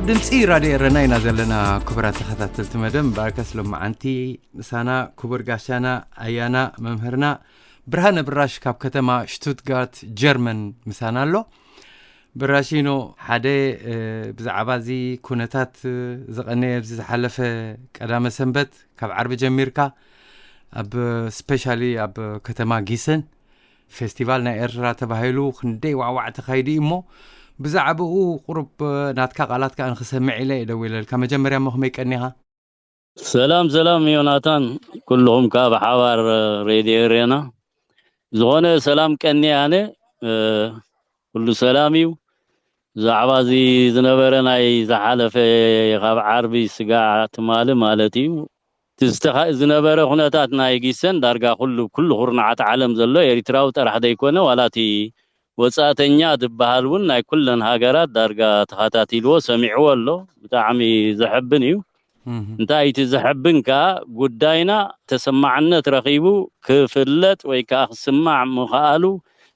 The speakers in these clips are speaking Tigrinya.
ድምፂ ራድዮ ኤረና ኢና ዘለና። ክቡራት ተኸታተልቲ መደብ፣ እምበኣርከስ ሎመዓንቲ ምሳና ክቡር ጋሻና ኣያና መምህርና ብርሃነ ብራሽ ካብ ከተማ ሽቱትጋርት ጀርመን ምሳና ኣሎ። ብራሺኖ፣ ሓደ ብዛዕባ እዚ ኩነታት ዝቐነየ ኣብዚ ዝሓለፈ ቀዳመ ሰንበት ካብ ዓርቢ ጀሚርካ ኣብ ስፔሻሊ ኣብ ከተማ ጊሰን ፌስቲቫል ናይ ኤርትራ ተባሂሉ ክንደይ ዋዕዋዕ ተኻይዱ እዩ እሞ፣ ብዛዕባኡ ቁሩብ ናትካ ቃላት ከኣ ንኽሰምዕ ኢለ እየ ደዊለልካ። መጀመርያ እሞ ከመይ ቀኒኻ? ሰላም ሰላም ዮናታን፣ ኩልኹም ከኣ ብሓባር ሬድዮ ኤሬና። ዝኾነ ሰላም ቀኒየ ኣነ፣ ኩሉ ሰላም እዩ። ብዛዕባ እዚ ዝነበረ ናይ ዝሓለፈ ካብ ዓርቢ ስጋዕ ትማሊ ማለት እዩ፣ እቲ ዝተኻ- ዝነበረ ኩነታት ናይ ጊሰን ዳርጋ ኩሉ ኩሉ ኩርናዓት ዓለም ዘሎ ኤሪትራዊ ጥራሕ ዘይኮነ ዋላ እቲ ወጻእተኛ ዝበሃል እውን ናይ ኩለን ሃገራት ዳርጋ ተኸታቲልዎ ሰሚዕዎ ኣሎ። ብጣዕሚ ዘሐብን እዩ። እንታይ እቲ ዘሐብን ከኣ ጉዳይና ተሰማዕነት ረኺቡ ክፍለጥ ወይ ከኣ ክስማዕ ምኽኣሉ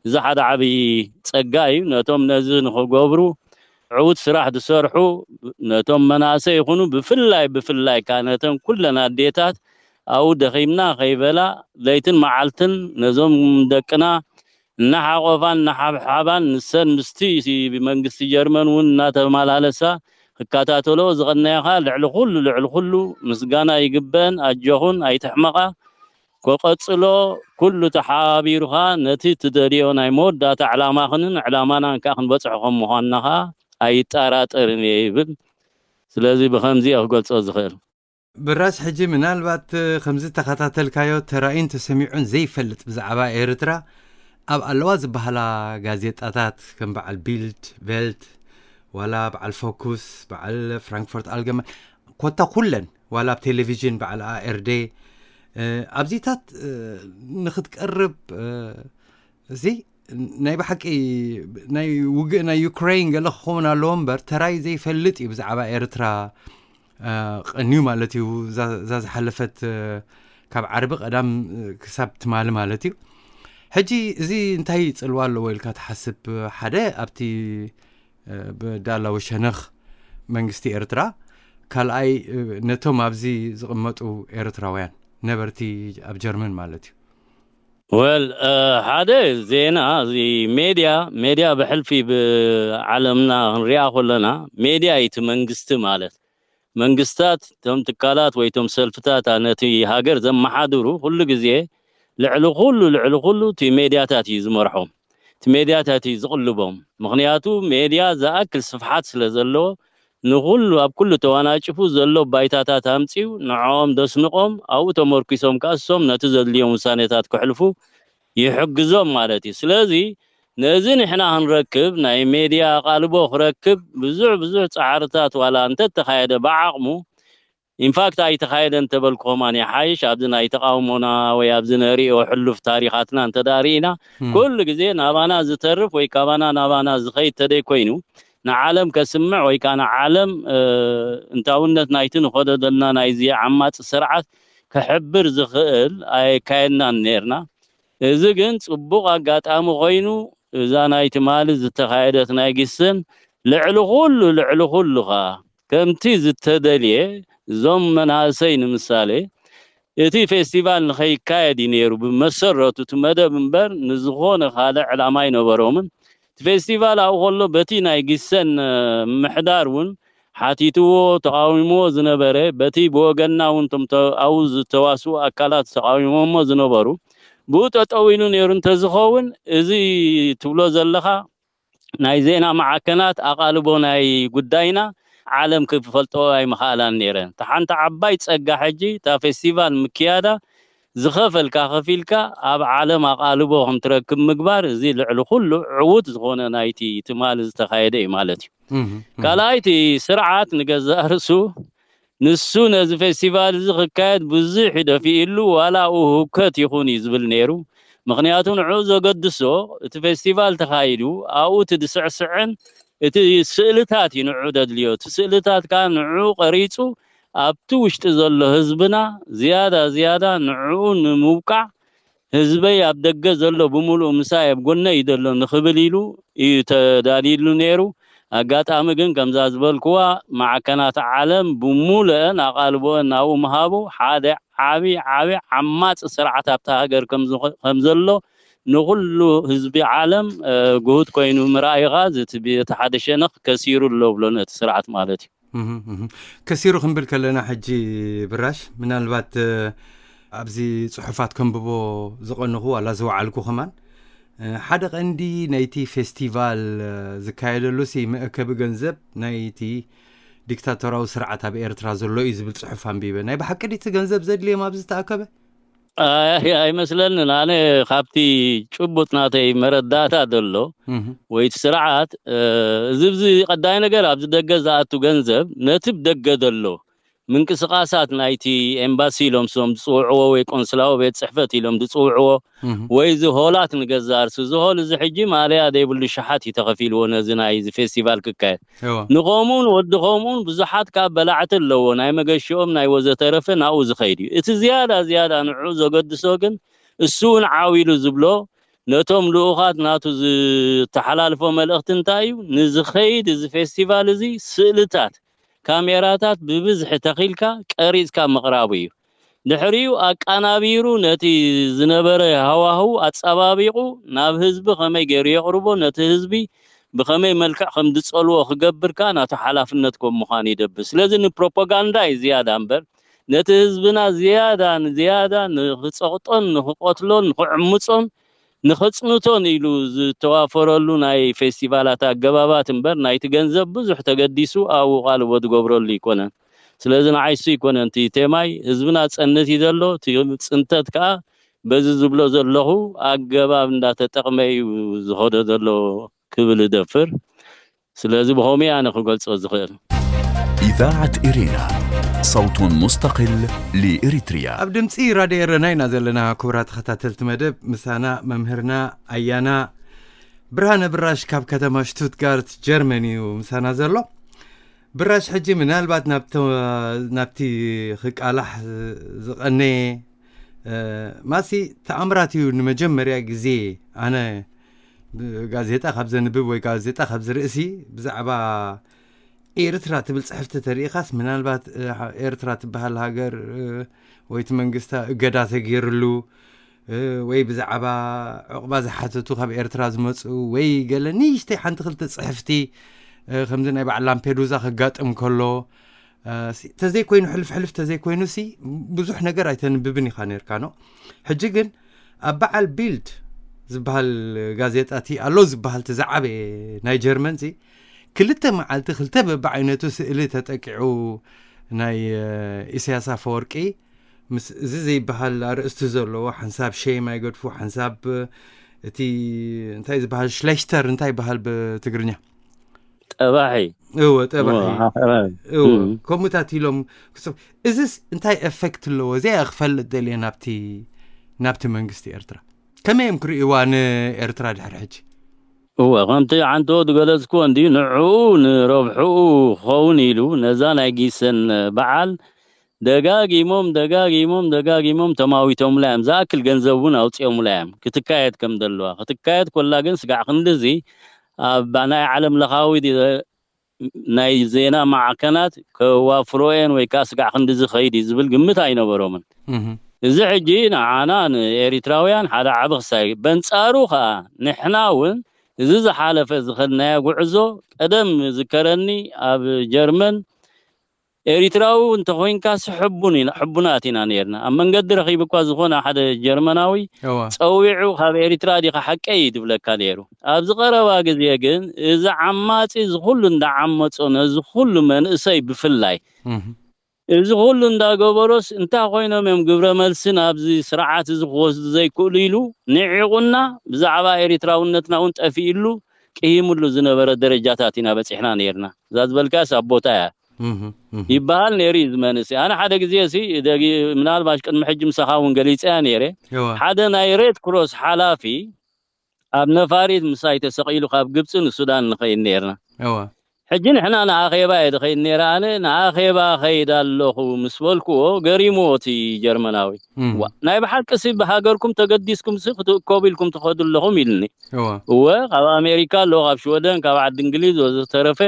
እዚ ሓደ ዓብዪ ጸጋ እዩ። ነቶም ነዚ ንኽገብሩ ዕዉት ስራሕ ዝሰርሑ ነቶም መናእሰይ ይኹኑ ብፍላይ ብፍላይ ከኣ ነተን ኩለን ኣዴታት ኣብኡ ደኺምና ከይበላ ለይትን መዓልትን ነዞም ደቅና እናሓቆፋን እናሓብሓባን ንሰን ምስቲ መንግስቲ ጀርመን እውን እናተመላለሳ ክከታተሎ ዝቐነያኻ ልዕሊ ኩሉ ልዕሊ ኩሉ ምስጋና ይግበን። ኣጆኹን ኣይትሕመቓ። ከቐጽሎ ኩሉ ተሓባቢሩኻ ነቲ ትደልዮ ናይ መወዳእታ ዕላማኽንን ዕላማናን ከኣ ክንበጽሖ ከም ምዃንና ከኣ ኣይጠራጠርን እየ ይብል። ስለዚ ብኸምዚ እየ ክገልጾ ዝኽእል። ብራስ ሕጂ ምናልባት ከምዚ ተኸታተልካዮ ተራእዩን ተሰሚዑን ዘይፈልጥ ብዛዕባ ኤርትራ ኣብ ኣለዋ ዝበሃላ ጋዜጣታት ከም በዓል ቢልድ ቬልት ዋላ በዓል ፎኩስ በዓል ፍራንክፈርት ኣልገመን ኮታ ኩለን ዋላ ኣብ ቴሌቪዥን በዓል ኣኤርዴ ኣብዚታት ንክትቀርብ እዚ ናይ ብሓቂ ናይ ውግእ ናይ ዩክሬን ገለ ክኸውን ኣለዎ እምበር ተራይ ዘይፈልጥ እዩ ብዛዕባ ኤርትራ ቀንዩ ማለት እዩ። እዛ ዝሓለፈት ካብ ዓርቢ ቀዳም ክሳብ ትማሊ ማለት እዩ። ሕጂ እዚ እንታይ ጽልዋ ኣለዎ ኢልካ ትሓስብ? ሓደ ኣብቲ ብዳላዊ ሸነኽ መንግስቲ ኤርትራ፣ ካልኣይ ነቶም ኣብዚ ዝቕመጡ ኤርትራውያን ነበርቲ ኣብ ጀርመን ማለት እዩ። ወል ሓደ ዜና እዚ ሜድያ ሜድያ ብሕልፊ ብዓለምና ክንሪኣ ከለና ሜድያ እዩ እቲ መንግስቲ ማለት መንግስታት እቶም ትካላት ወይ እቶም ሰልፍታት ነቲ ሃገር ዘመሓድሩ ኩሉ ግዜ ልዕሊ ኩሉ ልዕሊ ኩሉ እቲ ሜድያታት እዩ ዝመርሖም። እቲ ሜድያታት እዩ ዝቕልቦም። ምኽንያቱ ሜድያ ዝኣክል ስፍሓት ስለ ዘለዎ ንኹሉ ኣብ ኩሉ ተዋናጭፉ ዘሎ ባይታታት ኣምጺኡ ንዕኦም ደስንቖም ኣብኡ ተመርኪሶም ከኣ እሶም ነቲ ዘድልዮም ውሳኔታት ክሕልፉ ይሕግዞም ማለት እዩ። ስለዚ ነዚ ንሕና ክንረክብ ናይ ሜድያ ኣቓልቦ ክረክብ ብዙሕ ብዙሕ ጻዕርታት ዋላ እንተተኻየደ ብዓቕሙ ኢንፋክት ኣይተኻየደ እንተበልኩ ከማን ይሓይሽ። ኣብዚ ናይ ተቃውሞና ወይ ኣብዚ ነሪኦ ሕሉፍ ታሪኻትና እንተዳርኢና ኩሉ ግዜ ናባና ዝተርፍ ወይ ካባና ናባና ዝኸይድ ተደይ ኮይኑ ንዓለም ከስምዕ ወይ ከዓ ንዓለም እንታውነት ናይቲ ንኸዶ ዘለና ናይዚ ዓማፂ ስርዓት ክሕብር ዝኽእል ኣየካየድናን ነርና። እዚ ግን ጽቡቕ ኣጋጣሚ ኮይኑ እዛ ናይ ትማሊ ዝተኻየደት ናይ ግስን ልዕሊ ኩሉ ልዕሊ ኩሉ ኸኣ ከምቲ ዝተደልየ እዞም መናእሰይ ንምሳሌ እቲ ፌስቲቫል ንኸይካየድ እዩ ነይሩ ብመሰረቱ እቲ መደብ እምበር ንዝኾነ ካልእ ዕላማ ኣይነበሮምን። እቲ ፌስቲቫል ኣብኡ ከሎ በቲ ናይ ግሰን ምሕዳር እውን ሓቲትዎ ተቓዊምዎ ዝነበረ በቲ ብወገንና እውን ቶም ኣብኡ ዝተዋስኡ ኣካላት ተቓዊሞሞ ዝነበሩ ብኡ ጠጠው ኢሉ ነይሩ እንተዝኸውን እዚ ትብሎ ዘለኻ ናይ ዜና ማዕከናት ኣቓልቦ ናይ ጉዳይና ዓለም ክፈልጦ ኣይምኽኣላን ነይረን። እታ ሓንቲ ዓባይ ጸጋ ሕጂ እታ ፌስቲቫል ምክያዳ ዝኸፈልካ ከፊልካ ኣብ ዓለም ኣቓልቦ ከም ትረክብ ምግባር እዚ ልዕሊ ኩሉ ዕዉት ዝኾነ ናይቲ ትማሊ ዝተኻየደ እዩ ማለት እዩ። ካልኣይቲ ስርዓት ንገዛእ ርእሱ ንሱ ነዚ ፌስቲቫል እዚ ክካየድ ብዙሕ ይደፊእሉ ዋላ ኣብኡ ህውከት ይኹን እዩ ዝብል ነይሩ። ምኽንያቱ ንዕኡ ዘገድሶ እቲ ፌስቲቫል ተኻይዱ ኣብኡ እቲ ዝስዕስዕን እቲ ስእልታት እዩ ንዕኡ ደድልዮ። እቲ ስእልታት ከዓ ንዕኡ ቀሪፁ ኣብቲ ውሽጢ ዘሎ ህዝብና ዝያዳ ዝያዳ ንዕኡ ንምውቃዕ ህዝበይ ኣብ ደገ ዘሎ ብምሉእ ምሳይ ኣብ ጎነይ ዘሎ ንኽብል ኢሉ እዩ ተዳልዩሉ ነይሩ። ኣጋጣሚ ግን ከምዛ ዝበልክዋ ማዕከናት ዓለም ብሙሉአን ኣቓልቦአን ናብኡ ምሃቡ ሓደ ዓቢ ዓቢ ዓማጺ ስርዓት ኣብታ ሃገር ከም ዝኾ- ከም ዘሎ ንኹሉ ህዝቢ ዓለም እ፣ ግሁድ ኮይኑ ምርኣዩኻ እቲ ሓደ ሸነኽ ከሲሩ ኣሎ ብሎ ነቲ ስርዓት ማለት እዩ። እህ፣ እህ። ከሲሩ ክንብል ከለና ሕጂ ብራሽ ምናልባት እ፣ ኣብዚ ጽሑፋት ከንብቦ ዝቐንኹ ዋላ ዝወዓልኩ ከማን እ፣ ሓደ ቀንዲ ናይቲ ፌስቲቫል እ፣ ዝካየደሉ ሲ መእከቢ ገንዘብ ናይቲ ዲክታቶራዊ ስርዓት ኣብ ኤርትራ ዘሎ እዩ ዝብል ጽሑፍ ኣንቢበ። ናይ ብሓቂ ድቲ ገንዘብ ዘድልዮም ኣብዚ ተኣከበ? ኣይ ኣይመስለንን። ኣነ ካብቲ ጭቡጥ ናተይ መረዳእታ ዘሎ እህ፣ ወይ እቲ ስርዓት እ፣ እዚ ብዚ ቀዳይ ነገር ኣብዚ ደገ ዝኣቱ ገንዘብ ነቲ ብደገ ዘሎ ምንቅስቃሳት ናይቲ ኤምባሲ ኢሎም ስም ዝፅውዕዎ ወይ ቆንስላዊ ቤት ፅሕፈት ኢሎም ዝፅውዕዎ እህ፣ ወይ እዚ ሆላት ንገዛርሱ እዚ ሆል እዚ ሕጂ ማለያ ዘይብሉ ሸሓት እዩ ተኸፊልዎ ነዚ ናይ እዚ ፌስቲቫል ክካየድ እዋ። ንኸምኡን ወዲ ኸምኡን ብዙሓት ካብ በላዕቲ ኣለዎ ናይ መገሽኦም ናይ ወዘተረፈ ናብኡ ዝኸይድ እዩ። እቲ ዝያዳ ዝያዳ ንዑ ዘገድሶ ግን እሱ እውን ዓዊሉ ዝብሎ ነቶም ልኡኻት ናቱ ዝተሓላልፎ መልእኽቲ እንታይ እዩ? ንዝኸይድ እዚ ፌስቲቫል እዚ ስእልታት፣ ካሜራታት ብብዝሒ ተኺልካ ቀሪጽካ ምቕራቡ እዩ። ድሕሪኡ ኣቃናቢሩ ነቲ ዝነበረ ሃዋህው ኣጸባቢቑ ናብ ህዝቢ ከመይ ገይሩ የቕርቦ፣ ነቲ ህዝቢ ብኸመይ መልክዕ ከም ዝጸልዎ ክገብር ከኣ ናቱ ሓላፍነት ከም ምዃኑ ይደብር። ስለዚ ንፕሮፓጋንዳ እዩ ዝያዳ እምበር ነቲ ህዝብና ዝያዳ ንዝያዳ ንኽጸቕጦን ንኽቐትሎን ንኽዕምጾን ንኸጽንቶን ኢሉ ዝተዋፈረሉ ናይ ፌስቲቫላት ኣገባባት እምበር ናይቲ ገንዘብ ብዙሕ ተገዲሱ ኣብኡ ቃልቦ ዝገብረሉ ኣይኮነን። ስለዚ ንዓይ እሱ ኣይኮነን እቲ ቴማይ፣ ህዝብና ጸንት እዩ ዘሎ፣ እቲ ጽንተት ከኣ በዚ ዝብሎ ዘለኹ ኣገባብ እንዳተጠቕመ እዩ ዝኸዶ ዘሎ ክብል እደፍር። ስለዚ ብኸምኡ ኣነ ክገልጾ ዝኽእል። إذاعة إرينا، صوت مستقل لإريتريا. ኣብ ድምፂ ራድዮ ኤረና ኢና ዘለና። ክቡራት ተኸታተልቲ መደብ ምሳና መምህርና ኣያና ብርሃነ ብራሽ ካብ ከተማ ሽቱትጋርት ጀርመን እዩ ምሳና ዘሎ። ብራሽ ሕጂ ምናልባት ናብቲ ናብቲ ክቃላሕ ዝቐነየ እ፣ ማሲ ተኣምራት እዩ። ንመጀመርያ ግዜ ኣነ ብ- ጋዜጣ ካብ ዘንብብ ወይ ጋዜጣ ካብ ዝርእሲ ብዛዕባ ኤርትራ ትብል ጽሕፍቲ ተሪኢኻስ ምናልባት እ፣ ኤርትራ ትበሃል ሃገር እ፣ ወይ እቲ መንግስታ እገዳ ተገይርሉ እ፣ ወይ ብዛዕባ ዕቑባ ዝሓተቱ ካብ ኤርትራ ዝመፁ ወይ ገለ ንእሽተይ ሓንቲ ክልተ ጽሕፍቲ እ፣ ከምዚ ናይ በዓል ላምፔዱዛ ከጋጥም ከሎ እ፣ ሲ- ተዘይኮይኑ ሕልፍ ሕልፍ ተዘይኮይኑ ሲ ብዙሕ ነገር ኣይተንብብን ኢኻ ነርካ ነው። ሕጂ ግን ኣብ በዓል ቢልድ ዝበሃል ጋዜጣ እቲ ኣሎ ዝበሃል እቲ ዝዓበየ ናይ ጀርመን ሲ ክልተ መዓልቲ ክልተ በብዓይነቱ ስእሊ ተጠቂዑ ናይ እ፣ ኢሳያስ ኣፈወርቂ ምስ እዚ ዘይበሃል ኣርእስቲ ዘለዎ ሓንሳብ ሸም ኣይገድፉ ሓንሳብ እ፣ እቲ እንታይ ዝበሃል ሽሌሽተር እንታይ ይበሃል ብትግርኛ ጠባሒ እወ ጠባሒ ኣኽራሪ እወ እም። ከምኡታት ኢሎም ክጽ- እዚስ እንታይ ኤፌክት ኣለዎ እዚኣ ክፈልጥ ደልየ ናብቲ ናብቲ መንግስቲ ኤርትራ ከመይ እዮም ክርእይዋ ንኤርትራ ድሕሪ ሕጂ እወ ከምቲ ዓንቶ ዝገለጽኩዎ እንዲ ንዕኡ ንረብሕኡ ክኸውን ኢሉ ነዛ ናይ ጊሰን በዓል ደጋጊሞም ደጋጊሞም ደጋጊሞም ተማዊቶምላ እዮም። ዝኣክል ገንዘብ እውን ኣውፂኦምላ እዮም። ክትካየድ ከም ዘለዋ ክትካየድ ኮላ ግን ስጋዕ ክንድዚ ኣብ ናይ ዓለም ለኻዊ ናይ ዜና ማዕከናት ከዋፍሮየን ወይ ከዓ ስጋዕ ክንድዚ ኸይድ እዩ ዝብል ግምት ኣይነበሮምን። እዚ ሕጂ ንዓና ንኤሪትራውያን ሓደ ዓቢ ክሳይ በንጻሩ ከዓ ንሕና እውን እዚ ዝሓለፈ ዝኸድናዮ ጉዕዞ ቀደም ዝከረኒ ኣብ ጀርመን ኤሪትራዊ እንተኮይንካስ ሕቡን ኢና ሕቡናት ኢና ነርና ኣብ መንገዲ ረኺቡ እኳ ዝኾነ ሓደ ጀርመናዊ ፀዊዑ ካብ ኤሪትራ ዲኻ ሓቀይ እዩ ዝብለካ ነይሩ ኣብዚ ቀረባ ግዜ ግን እዚ ዓማፂ እዚ ኩሉ እንዳዓመፆ ነዚ ኩሉ መንእሰይ ብፍላይ እዚ ኩሉ እንዳገበሮስ እንታይ ኮይኖም እዮም ግብረ መልሲ ናብዚ ስርዓት እዚ ክወስዱ ዘይክእሉ ኢሉ ንዒቑና ብዛዕባ ኤሪትራውነትና እውን ጠፊእሉ ቅሂምሉ ዝነበረ ደረጃታት ኢና በፂሕና ነርና እዛ ዝበልካስ ኣብ ቦታ እያ ይበሃል ነይሩ እዩ ዝመንስ ኣነ ሓደ ግዜ ሲ ምናልባሽ ቅድሚ ሕጂ ምሳኻ እውን ገሊፀያ ነይረ ሓደ ናይ ሬድ ክሮስ ሓላፊ ኣብ ነፋሪት ምሳይ ተሰቒሉ ካብ ግብፂ ንሱዳን ንኸይድ ነርና ሕጂ ንሕና ንኣኼባ እየ ዝኸይድ ነይረ። ኣነ ንኣኼባ ኸይድ ኣለኹ ምስ በልክዎ ገሪምዎ እቲ ጀርመናዊ። ዋ፣ ናይ ብሓቂ ሲ ብሃገርኩም ተገዲስኩም ሲ ክትእከቡ ኢልኩም ትኸዱ ኣለኹም ኢልኒ። እወ፣ ካብ ኣሜሪካ ኣሎ፣ ካብ ሽወደን፣ ካብ ዓዲ እንግሊዝ ወዘተረፈ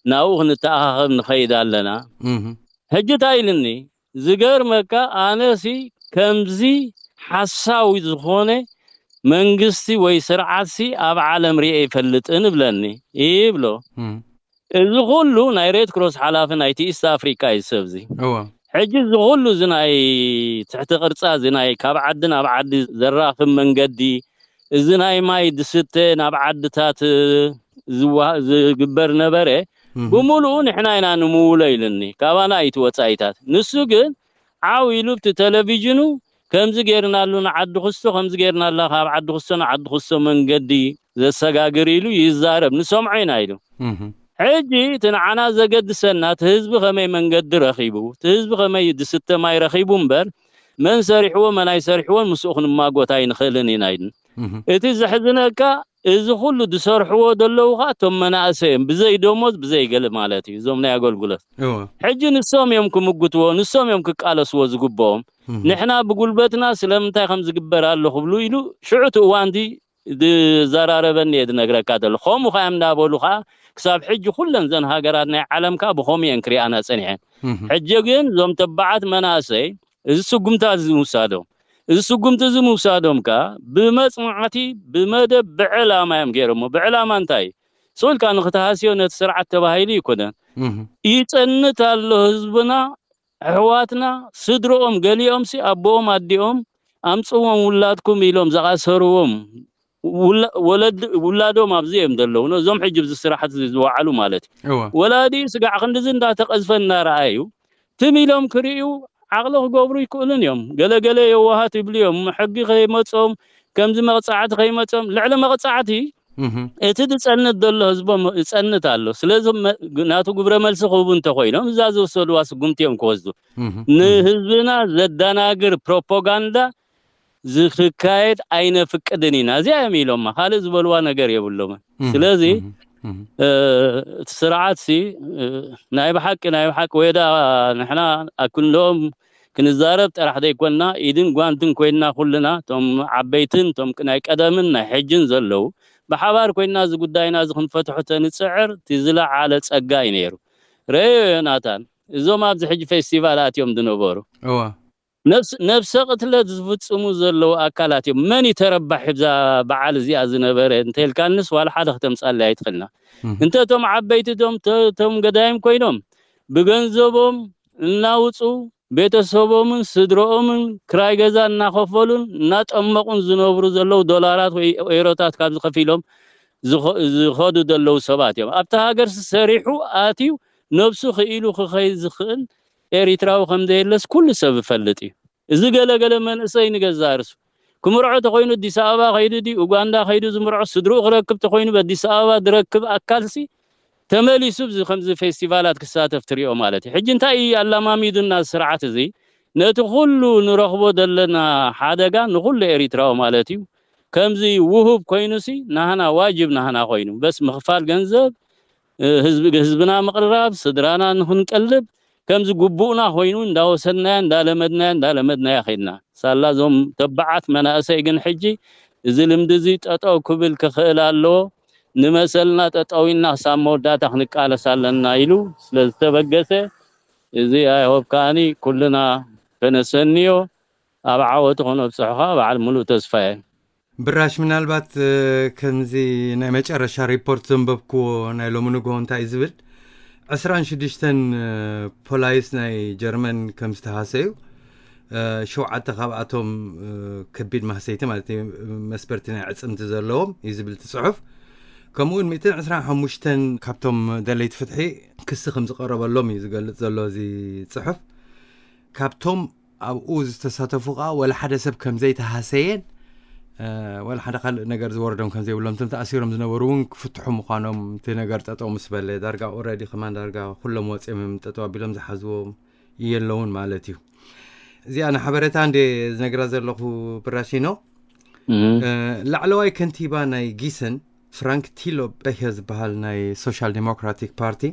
ናብኡ ክንተኣኻኸብ ንኸይድ ኣለና። ሕጂ እንታይ ኢልኒ? ዝገርመካ ኣነሲ ከምዚ ሓሳዊ ዝኾነ መንግስቲ ወይ ስርዓትሲ ኣብ ዓለም ሪኤ ይፈልጥን እብለኒ ይብሎ። እዚ ኩሉ ናይ ሬድ ክሮስ ሓላፊ ናይቲ ኢስት ኣፍሪካ እዩ ሰብዚ። ሕጂ እዚ ኩሉ እዚ ናይ ትሕቲ ቅርፃ እዚ ናይ ካብ ዓዲ ናብ ዓዲ ዘራኽብ መንገዲ፣ እዚ ናይ ማይ ድስተ ናብ ዓድታት ዝዋ- ዝግበር ነበረ፣ ብምሉኡ ንሕና ኢና ንምውሎ ኢልኒ። ካባና እዩ እቲ ወፃኢታት። ንሱ ግን ዓው ኢሉ ብቲ ቴሌቪዥኑ ከምዚ ጌርናሉ ንዓዲ ክስቶ፣ ከምዚ ጌርናላ ካብ ዓዲ ክስቶ ንዓዲ ክስቶ መንገዲ ዘሰጋግር ኢሉ ይዛረብ፣ ንሰምዖ ኢና ኢሉ። ሕጂ እቲ ንዓና ዘገድሰና እቲ ህዝቢ ከመይ መንገዲ ረኺቡ፣ እቲ ህዝቢ ከመይ ዝስተ ማይ ረኺቡ እምበር መን ሰሪሕዎ መን ኣይሰሪሕዎን ምስኡ ክንማጎት ኣይንኽእልን ኢና ኢሉ። እቲ ዘሕዝነካ እዚ ኩሉ ዝሰርሕዎ ዘለዉ ከዓ እቶም መናእሰይ እዮም፣ ብዘይ ደሞዝ ብዘይ ገለ ማለት እዩ፣ እዞም ናይ ኣገልግሎት። ሕጂ ንሶም እዮም ክምጉትዎ፣ ንሶም እዮም ክቃለስዎ ዝግብኦም። ንሕና ብጉልበትና ስለምንታይ ከም ዝግበር ኣሎ ክብሉ ኢሉ ሽዑ እቲ እዋን እዚ ዝዘራረበኒ እየ ዝነግረካ ዘሎ። ከምኡ ከዓ እንዳበሉ ከዓ ክሳብ ሕጂ ኩለን ዘን ሃገራት ናይ ዓለም ከዓ ብኸምኡ እየን ክሪኣና ፀኒሐን። ሕጂ ግን እዞም ተባዓት መናእሰይ እዚ ስጉምታ እዚ ምውሳዶም፣ እዚ ስጉምቲ እዚ ምውሳዶም ከዓ ብመፅናዕቲ ብመደብ ብዕላማ እዮም ገይሮሞ። ብዕላማ እንታይ? ስቕ ኢልካ ንክትሃስዮ ነቲ ስርዓት ተባሂሉ ይኮነን። ይፀንት ኣሎ ህዝብና፣ ኣሕዋትና፣ ስድርኦም፣ ገሊኦም ሲ ኣቦኦም ኣዲኦም ኣምፅዎም ውላድኩም ኢሎም ዝኣሰርዎም ውላ- ወለድ ውላዶም ኣብዚ እዮም ዘለዉ። ነዞም ሕጂ ብዚ ስራሕቲ ዝወዓሉ ማለት እዩ። እወ። ወላዲ ስጋዕ ክንድዚ እንዳተቐዝፈ እናረኣዩ ትም ኢሎም ክርእዩ ዓቕሊ ክገብሩ ይክእሉን እዮም። ገለገለ የዋሃት ይብሉ እዮም። ሕጊ ከይመጾም፣ ከምዚ መቕጻዕቲ ከይመጾም፣ ልዕሊ መቕጻዕቲ እቲ ዝጸንት ዘሎ ህዝቦም ይጸንት ኣሎ። ስለዚ መ- ናቱ ግብረ መልሲ ክህቡ እንተኮይኖም እዛ ዝወሰድዋ ስጉምቲ እዮም ክወስዱ። ንህዝብና ዘደናግር ፕሮፓጋንዳ ዝክካየድ ኣይነፍቅድን ኢና። እዚኣ እዮም ኢሎማ፣ ካልእ ዝበልዋ ነገር የብሎምን። ስለዚ እቲ ስርዓት ሲ ናይ ብሓቂ ናይ ብሓቂ ወይዳ ንሕና ኣክንዶኦም ክንዛረብ ጥራሕ ዘይኮንና ኢድን ጓንትን ኮይንና ኩልና እቶም ዓበይትን እቶም ናይ ቀደምን ናይ ሕጅን ዘለዉ ብሓባር ኮይንና እዚ ጉዳይና እዚ ክንፈትሖ ተንፅዕር እቲ ዝለዓለ ፀጋ እዩ ነይሩ። ረዮ ዮናታን፣ እዞም ኣብዚ ሕጂ ፌስቲቫል ኣትዮም ዝነበሩ እዋ ነፍሰ ቅትለት ዝፍፅሙ ዘለዉ ኣካላት እዮም። መን እዩ ተረባሒ ብዛ በዓል እዚኣ ዝነበረ እንተልካንስ ዋላ ሓደ ክተምፃለይ ኣይትኽእልና። እንተ እቶም ዓበይቲ እቶም ገዳይም ኮይኖም ብገንዘቦም እናውፁ ቤተሰቦምን ስድረኦምን ክራይ ገዛ እናኸፈሉን እናጠመቑን ዝነብሩ ዘለዉ ዶላራት ወይ ኤሮታት ካብዚ ከፊሎም ዝኸዱ ዘለዉ ሰባት እዮም። ኣብቲ ሃገር ሰሪሑ ኣትዩ ነብሱ ክኢሉ ክኸይድ ዝኽእል ኤሪትራዊ ከም ዘየለስ ኩሉ ሰብ ይፈልጥ እዩ። እዚ ገለ ገለ መንእሰይ ንገዛእ ርእሱ ክምርዖ ተኾይኑ ኣዲስ ኣበባ ከይዱ ድዩ ኡጋንዳ ከይዱ ዝምርዖ ስድርኡ ክረክብ ተኾይኑ በኣዲስ ኣበባ ዝረክብ ኣካልሲ ተመሊሱ እዚ ከምዚ ፌስቲቫላት ክሳተፍ ትሪኦ ማለት እዩ። ሕጂ እንታይ እዩ ኣላማሚዱና ስርዓት እዚ ነቲ ኩሉ ንረኽቦ ዘለና ሓደጋ ንኩሉ ኤሪትራዊ ማለት እዩ ከምዚ ውሁብ ኮይኑሲ ናህና ዋጅብ ናህና ኮይኑ በስ ምኽፋል ገንዘብ ህዝብና ምቕርራብ ስድራና ንክንቀልብ ከምዚ ግቡእና ኮይኑ እንዳወሰድናያ እንዳለመድናያ እንዳለመድናያ ከድና። ሳላ እዞም ተባዓት መናእሰይ ግን ሕጂ እዚ ልምዲ እዚ ጠጠው ክብል ክኽእል ኣለዎ። ንመሰልና ጠጠው ኢልና ክሳብ መወዳእታ ክንቃለስ ኣለና ኢሉ ስለዝተበገሰ እዚ ኣይሆብ ከዓኒ ኩልና ከነሰንዮ ኣብ ዓወቱ ከነብፅሖ ከዓ በዓል ሙሉእ ተስፋ እየ። ብራሽ ምናልባት ከምዚ ናይ መጨረሻ ሪፖርት ዘንበብክዎ ናይ ሎሚ ንግሆ እንታይ ዝብል ዕስራን ሽዱሽተን ፖላይስ ናይ ጀርመን ከም ዝተሃሰዩ ሸውዓተ ካብኣቶም ከቢድ ማህሰይቲ ማለት መስበርቲ ናይ ዕፅምቲ ዘለዎም እዩ ዝብል እቲ ፅሑፍ። ከምኡውን ሚእትን ዕስራን ሓሙሽተን ካብቶም ደለይቲ ፍትሒ ክሲ ከም ዝቐረበሎም እዩ ዝገልፅ ዘሎ እዚ ፅሑፍ። ካብቶም ኣብኡ ዝተሳተፉ ከዓ ወላ ሓደ ሰብ ከም ዘይተሃሰየን ወላ ሓደ ካልእ ነገር ዝወረዶም ከም ዘይብሎም እቶም ተኣሲሮም ዝነበሩ እውን ክፍትሑ ምዃኖም እቲ ነገር ጠጠው ምስ በለ ዳርጋ ኦረዲ ከማን ዳርጋ ኩሎም ወፂኦም እዮም ጠጠው ኣቢሎም ዝሓዝዎም የለውን ማለት እዩ። እዚኣ ንሓበሬታ እንደ ዝነግራ ዘለኹ ብራሺኖ ላዕለዋይ ከንቲባ ናይ ጊሰን ፍራንክ ቲሎ ቤኸ ዝበሃል ናይ ሶሻል ዴሞክራቲክ ፓርቲ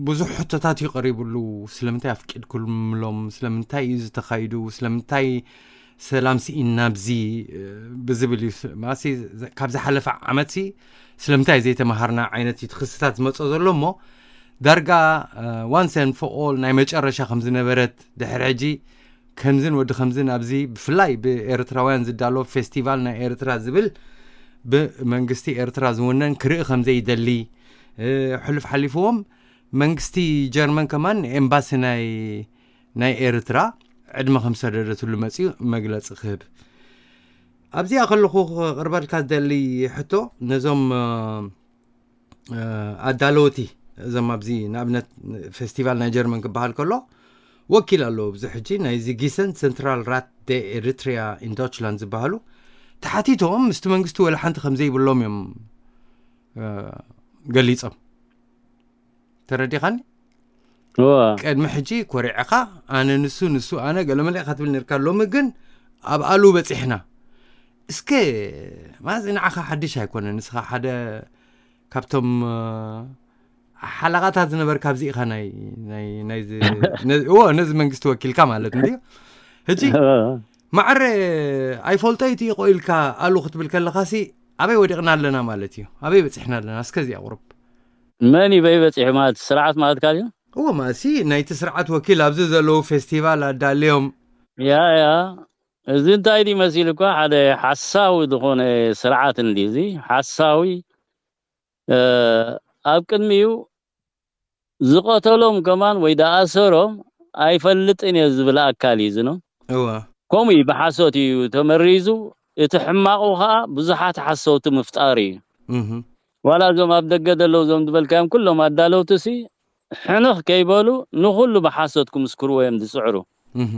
ብዙሕ ሕቶታት እዩ ቀሪብሉ። ስለምንታይ ኣፍቂድኩምሎም? ስለምንታይ እዩ ዝተኻይዱ? ስለምንታይ ሰላም ስኢንና ኣብዚ ብዝብል እዩ። ማሲ ካብ ዝሓለፈ ዓመትሲ ስለምንታይ ዘይተመሃርና ዓይነት እዩ ክስታት ዝመፅኦ ዘሎ እሞ ዳርጋ ዋንስ ን ፎ ኦል ናይ መጨረሻ ከም ዝነበረት ድሕሪ ሕጂ ከምዝን ወዲ ከምዝን ኣብዚ ብፍላይ ብኤርትራውያን ዝዳሎ ፌስቲቫል ናይ ኤርትራ ዝብል ብመንግስቲ ኤርትራ ዝውነን ክርኢ ከም ዘይደሊ ሕሉፍ ሓሊፍዎም መንግስቲ ጀርመን ከማን ኤምባሲ ናይ ናይ ኤርትራ ዕድመ ከም ሰደደትሉ መፅኡ መግለፂ ክህብ ኣብዚኣ ከለኹ ክቕርበልካ ዝደሊ ሕቶ ነዞም ኣዳለውቲ እዞም ኣብዚ ንኣብነት ፌስቲቫል ናይ ጀርመን ክበሃል ከሎ ወኪል ኣለዎ ኣብዚ ሕጂ ናይዚ ጊሰን ሰንትራል ራት ደ ኤሪትሪያ ኢን ዶችላንድ ዝበሃሉ ተሓቲቶም ምስቲ መንግስቲ ወላ ሓንቲ ከም ዘይብሎም እዮም ገሊፆም። ተረዲኻኒ? ቅድሚ ሕጂ ኮሪዕኻ ኣነ ንሱ ንሱ ኣነ ገለመለ ኢኻ ትብል ነርካ። ሎሚ ግን ኣብ ኣሉ በፂሕና። እስከ ማዚ ንዓኻ ሓድሽ ኣይኮነ ንስኻ ሓደ ካብቶም ሓላቓታት ዝነበርካ ኣብዚ ኢኻ ናይ ናይ ናይ እዎ ነዚ መንግስቲ ወኪልካ ማለት እንዲ ሕጂ ማዕረ ኣይፈልጦ እዩ ቆኢልካ ኣሉ ክትብል ከለኻሲ ኣበይ ወዲቕና ኣለና ማለት እዩ። ኣበይ በፂሕና ኣለና? እስከ እዚኣ ቁሩብ መን እዩ በይ በፂሑ ማለት ስርዓት ማለት ካልዩ እዎ ማሲ ናይቲ ስርዓት ወኪል ኣብዚ ዘለዉ ፌስቲቫል ኣዳልዮም ያ ያ እዚ እንታይ ድዩ መሲሉ እኳ ሓደ ሓሳዊ ዝኾነ ስርዓት እንዲ እዚ ሓሳዊ ኣብ ቅድሚኡ ዝቐተሎም ከማን ወይ ደኣሰሮም ኣይፈልጥን እየ ዝብል ኣካል እዩ ዝኖ እዋ ከምኡ እዩ ብሓሶት እዩ ተመሪዙ እቲ ሕማቑ ከዓ ብዙሓት ሓሰውቲ ምፍጣር እዩ እህ ዋላ እዞም ኣብ ደገ ዘለዉ እዞም ዝበልካዮም ኩሎም ኣዳለውቲ ሲ ሕንኽ ከይበሉ ንኹሉ ብሓሶት ክምስክርዎ እዮም ዝፅዕሩ እህ